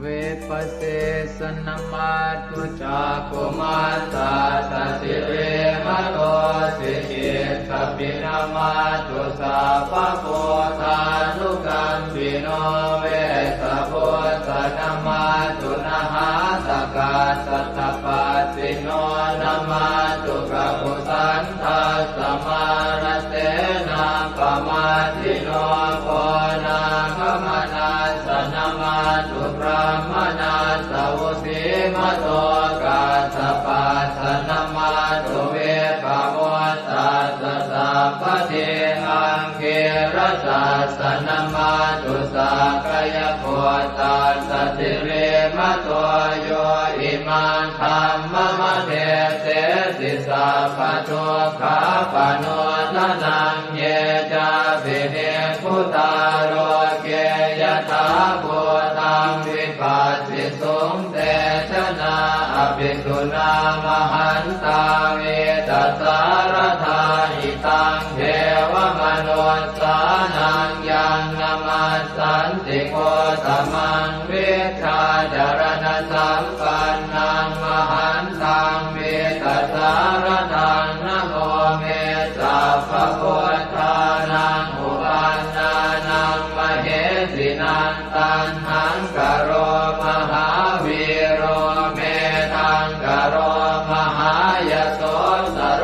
Vipassissa namatthu cakkhumantassa sirīmato. Sikhītsapi namatthu sabbabuddhānukampino. Vessabhussa namatthu nhātakassa tapassino. Namatthu kakusandhassa mārasenappamaddino. Konāgamanassa namatthu brāhmaṇassa vusīmato. Kassapassa namatthu vippamuttassa sabbadhi. Aṅgīrasassa namatthu sakyaputtassa sirīmato. Yo imaṃ dhammamādesesi sabbadukkhāpanūdanaṃ. Ye cāpi nibbu tā loke yathābhūtaṃ vipassisuṃ, te janā apisuṇā mahantā vītasāradā. Hitaṃ devamanussānaṃ yaṃ namassanti Gotamaṃ, vijjācaraṇasampannaṃ mahantaṃ vītasāradaṃ. Namo me sabbabuddhānaṃ uppannānaṃ mahesinaṃ. Taṇhaṅkaro mahāvīro, medhaṅkaro mahāyaso, sar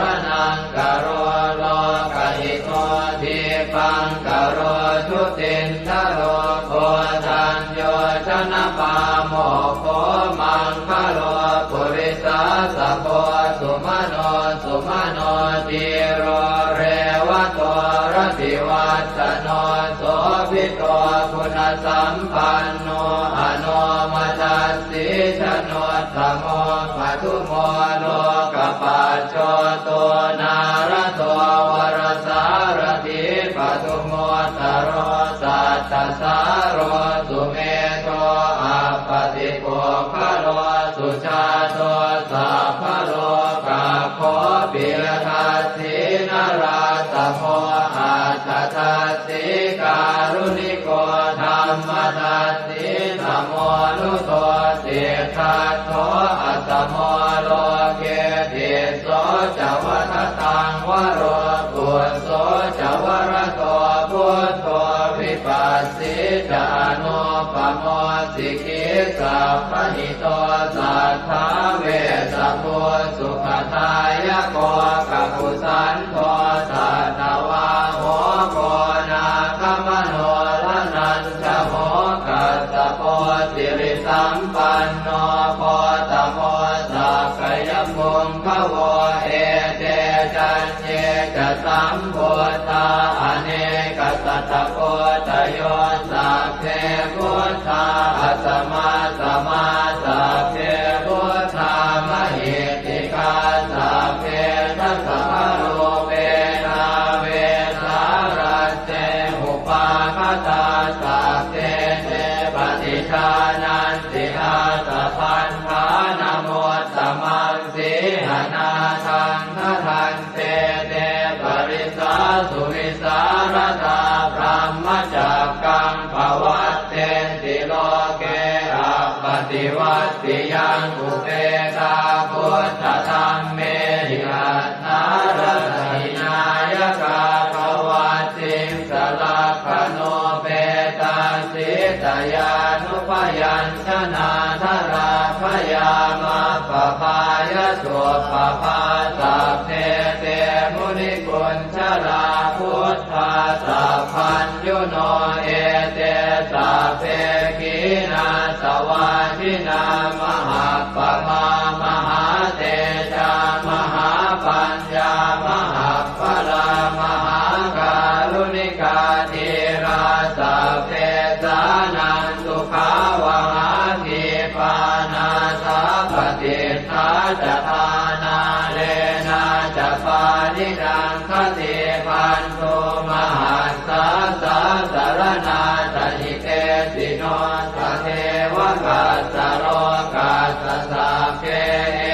sumano dhīro revato rativassano, sobhito guṇasampanno anomadassī januttamo, padumo lokapajjoto nārado varasārathī, padumu ttaro sattasāro sumedho appatipuggalo, sujāto sabbalokaggo piyadassī narattamo, attadassī kāruṇiko dhammadassī tamonudo, siddhattho asamo loke tisso ca vadataṃ varo, phusso ca varato buddho vipassī ca anūpamo, sikhī sabbahito satthā vessabhū sukhadāyako, kakusandho satthavāho koṇāgamano dhananjavo, kassapo sirisampanno gotamo sakyapuṅgavo, ete caññe ca sambuddhā anekasatakoṭayo, sabbe buddhā asamassamā, sabbe buddhā mahiddhikā, sabbe dasabalūpena vesālañce upagatā, sabbe te paṭijānanti ātappamāṇamuttamaṃ, sīhanatthaṃ khaṇḍe te parisāsu vīsāladā, brahmacakkaṃ pavattenti loke appaṭivattiyaṃ, upekkkhā buddhadhammehi attarādhināyakā, pavatsiṃsa lakkhaṇūpetā sītyānubyañjanādharā, bhayā maggapāya suppabhā, sabbe te muniku jalā buddhā sabbaññuno, ete sabbe khīṇāsavā jinā mahappamā mahātejā, mahāpaññā mahapphalā, mahākāruṇikā dhīrā, sabbesānaṃ sukhāvahā, khīpā nāthapaṭiṭṭhā ca thānā leṇā ca pāṇinaṃ, khaṭi bhaṇḍu mahassā sāsaraṇā ca hitesino, tatheva kassa lokassa sabbe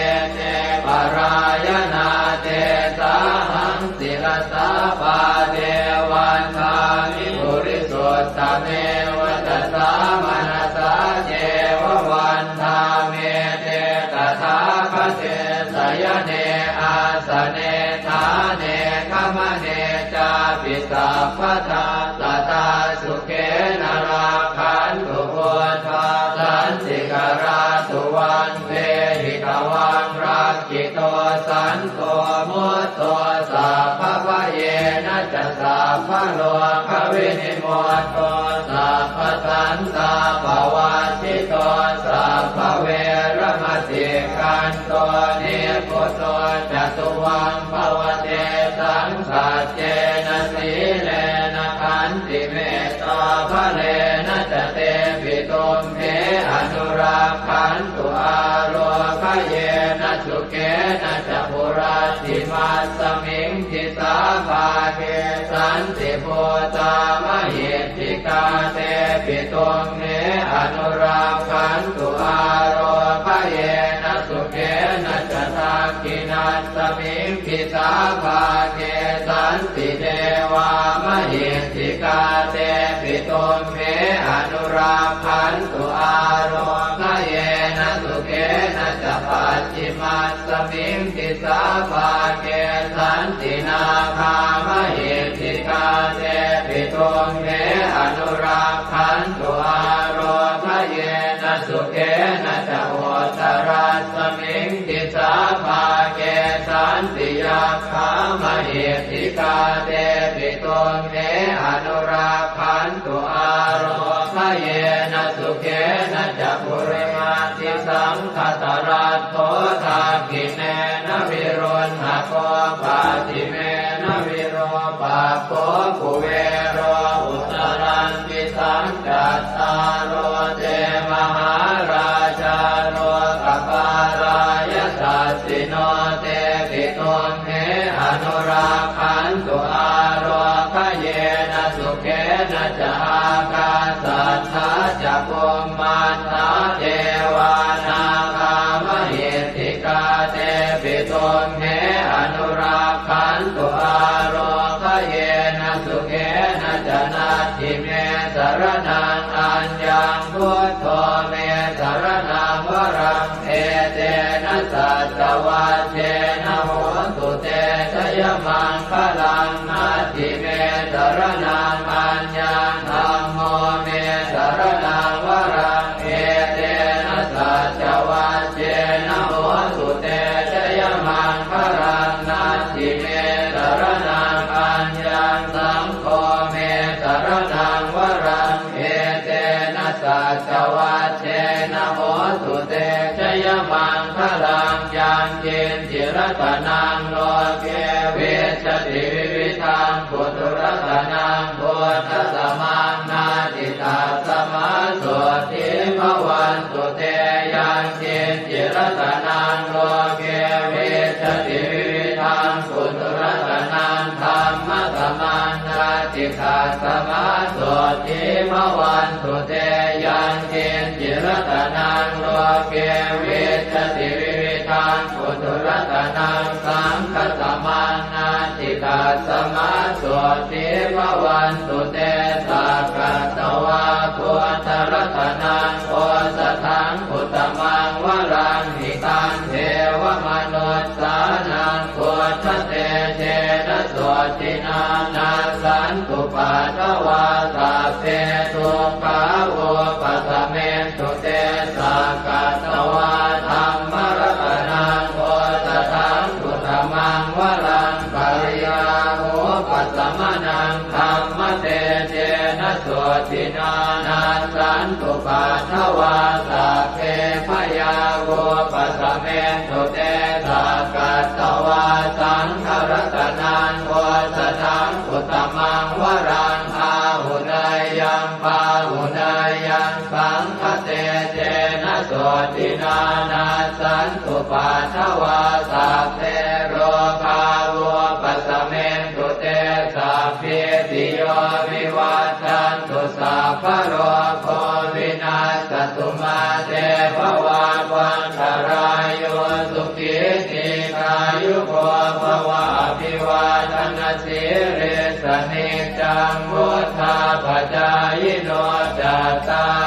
ete parāyanā, tesāhaṃ sirasā pāde vandāmi purisuttame, vacasā manasā ceva vandāmete tathāgate, sayane āsane ṭhāne gamane cāpi sabbadā, sadā sukhena rakkhantu buddhā santikarā tuvaṃ, tehi tvaṃ rakkhito santo mutto sabbabhayena ca sabbarogavinimutto sabbasantāpavajjito sabbaveramatikkanto nibbuto ca tuvaṃ bhava, tesaṃ saccena sīlena khantimettābalena ca tepi tumhe anurakkhantu ārogyena sukhena ca hurattimasmiṃ disābhāge santi bhūtā mahiddhikā, tepi tumhe anurakkhantu ārogyena sukhena ca. Dakkhiṇasmiṃ disābhāge santi devā mahiddhikā, tepi tumhe anurakkhantu ārogyena sukhena ca. Pacchimas miṃ disābhāge santi nāgā mahiddhikā, tepi tumhe anurakkhantu ārogyena sukhena ca. Uttarasmiṃ disābhāge santi yakkhā mahiddhikā, tepi tumhe anurakkhantu ārogyena yena sukhena ca. Purimabbhisaṅkhataratto dakkhiṇena viruḷhako pacchimena virūpakkho kuvero uttaraṃ disaṃ. Cattāro te mahārājā lokapālā yasassino tepi tumhe anurakkhantu ālokayena sukhena ca. Ākāsaṭṭhā ca bhummaṭṭhā devā nāgā mahiddhikā tepi tumhe anurakkhantu ālokayena sukhena ca. Natthi me saraṇaṃ aññaṃ buddho me saraṇaṃ varaṃ etena saccavajjena hotu te jayamaṅgalaṃ. Natthi me saraṇaṃ aññaṃ dhammo me saraṇaṃ varaṃ etena saccavajjena hotu te jayamaṅgalaṃ. Natthi me saraṇaṃ aññaṃ saṅgho me saraṇaṃ varaṃ etena saccavajjena hotu te jayamaṅgalaṃ. Yaṅkiñci ratanaṃ loke vijjati vividhaṃ puthu ratanaṃ buddhasamaṃ natthi tasmā sotthī bhavantu te. Yaṅkiñci ratanaṃ loke vijjati vividhaṃ puthu ratanaṃ dhammasamaṃ natthi tasmā sotthī bhavantu te. Yaṅkiñci ratanaṃ loke vijjati vividhaṃ puthu ratanaṃ saṅghasamaṃ natthi tasmā sotthī bhavantu te. Sakkatvā buddharatanaṃ osathaṃ uttamaṃ varaṃ hitaṃ devamanussānaṃ buddhatejena sotthinā nassantupaddavā sabbe dukkhā vūpasamentu te. Sakkatvā dhammaratanaṃ osathaṃ uttamaṃ varaṃ pariḷāhūpasamanaṃ dhammatejena sotthinā nassantupaddavā sabbe bhayā vūpasamentu te. Sakkatvā saṅgharatanaṃ osathaṃ uttamaṃ varaṃ āhuneyyaṃ pāhuneyyaṃ saṅghatejena sotthinā nassantupaddavā sabbe rogā vūpasamentu te. Sabbītiyo vivajjantu sabbarogo vinassatu mā te bhavatvantarāyo sukhī dīghāyuko bhava. Abhivādanasīlissa niccaṃ vuḍḍhāpacāyino cattāri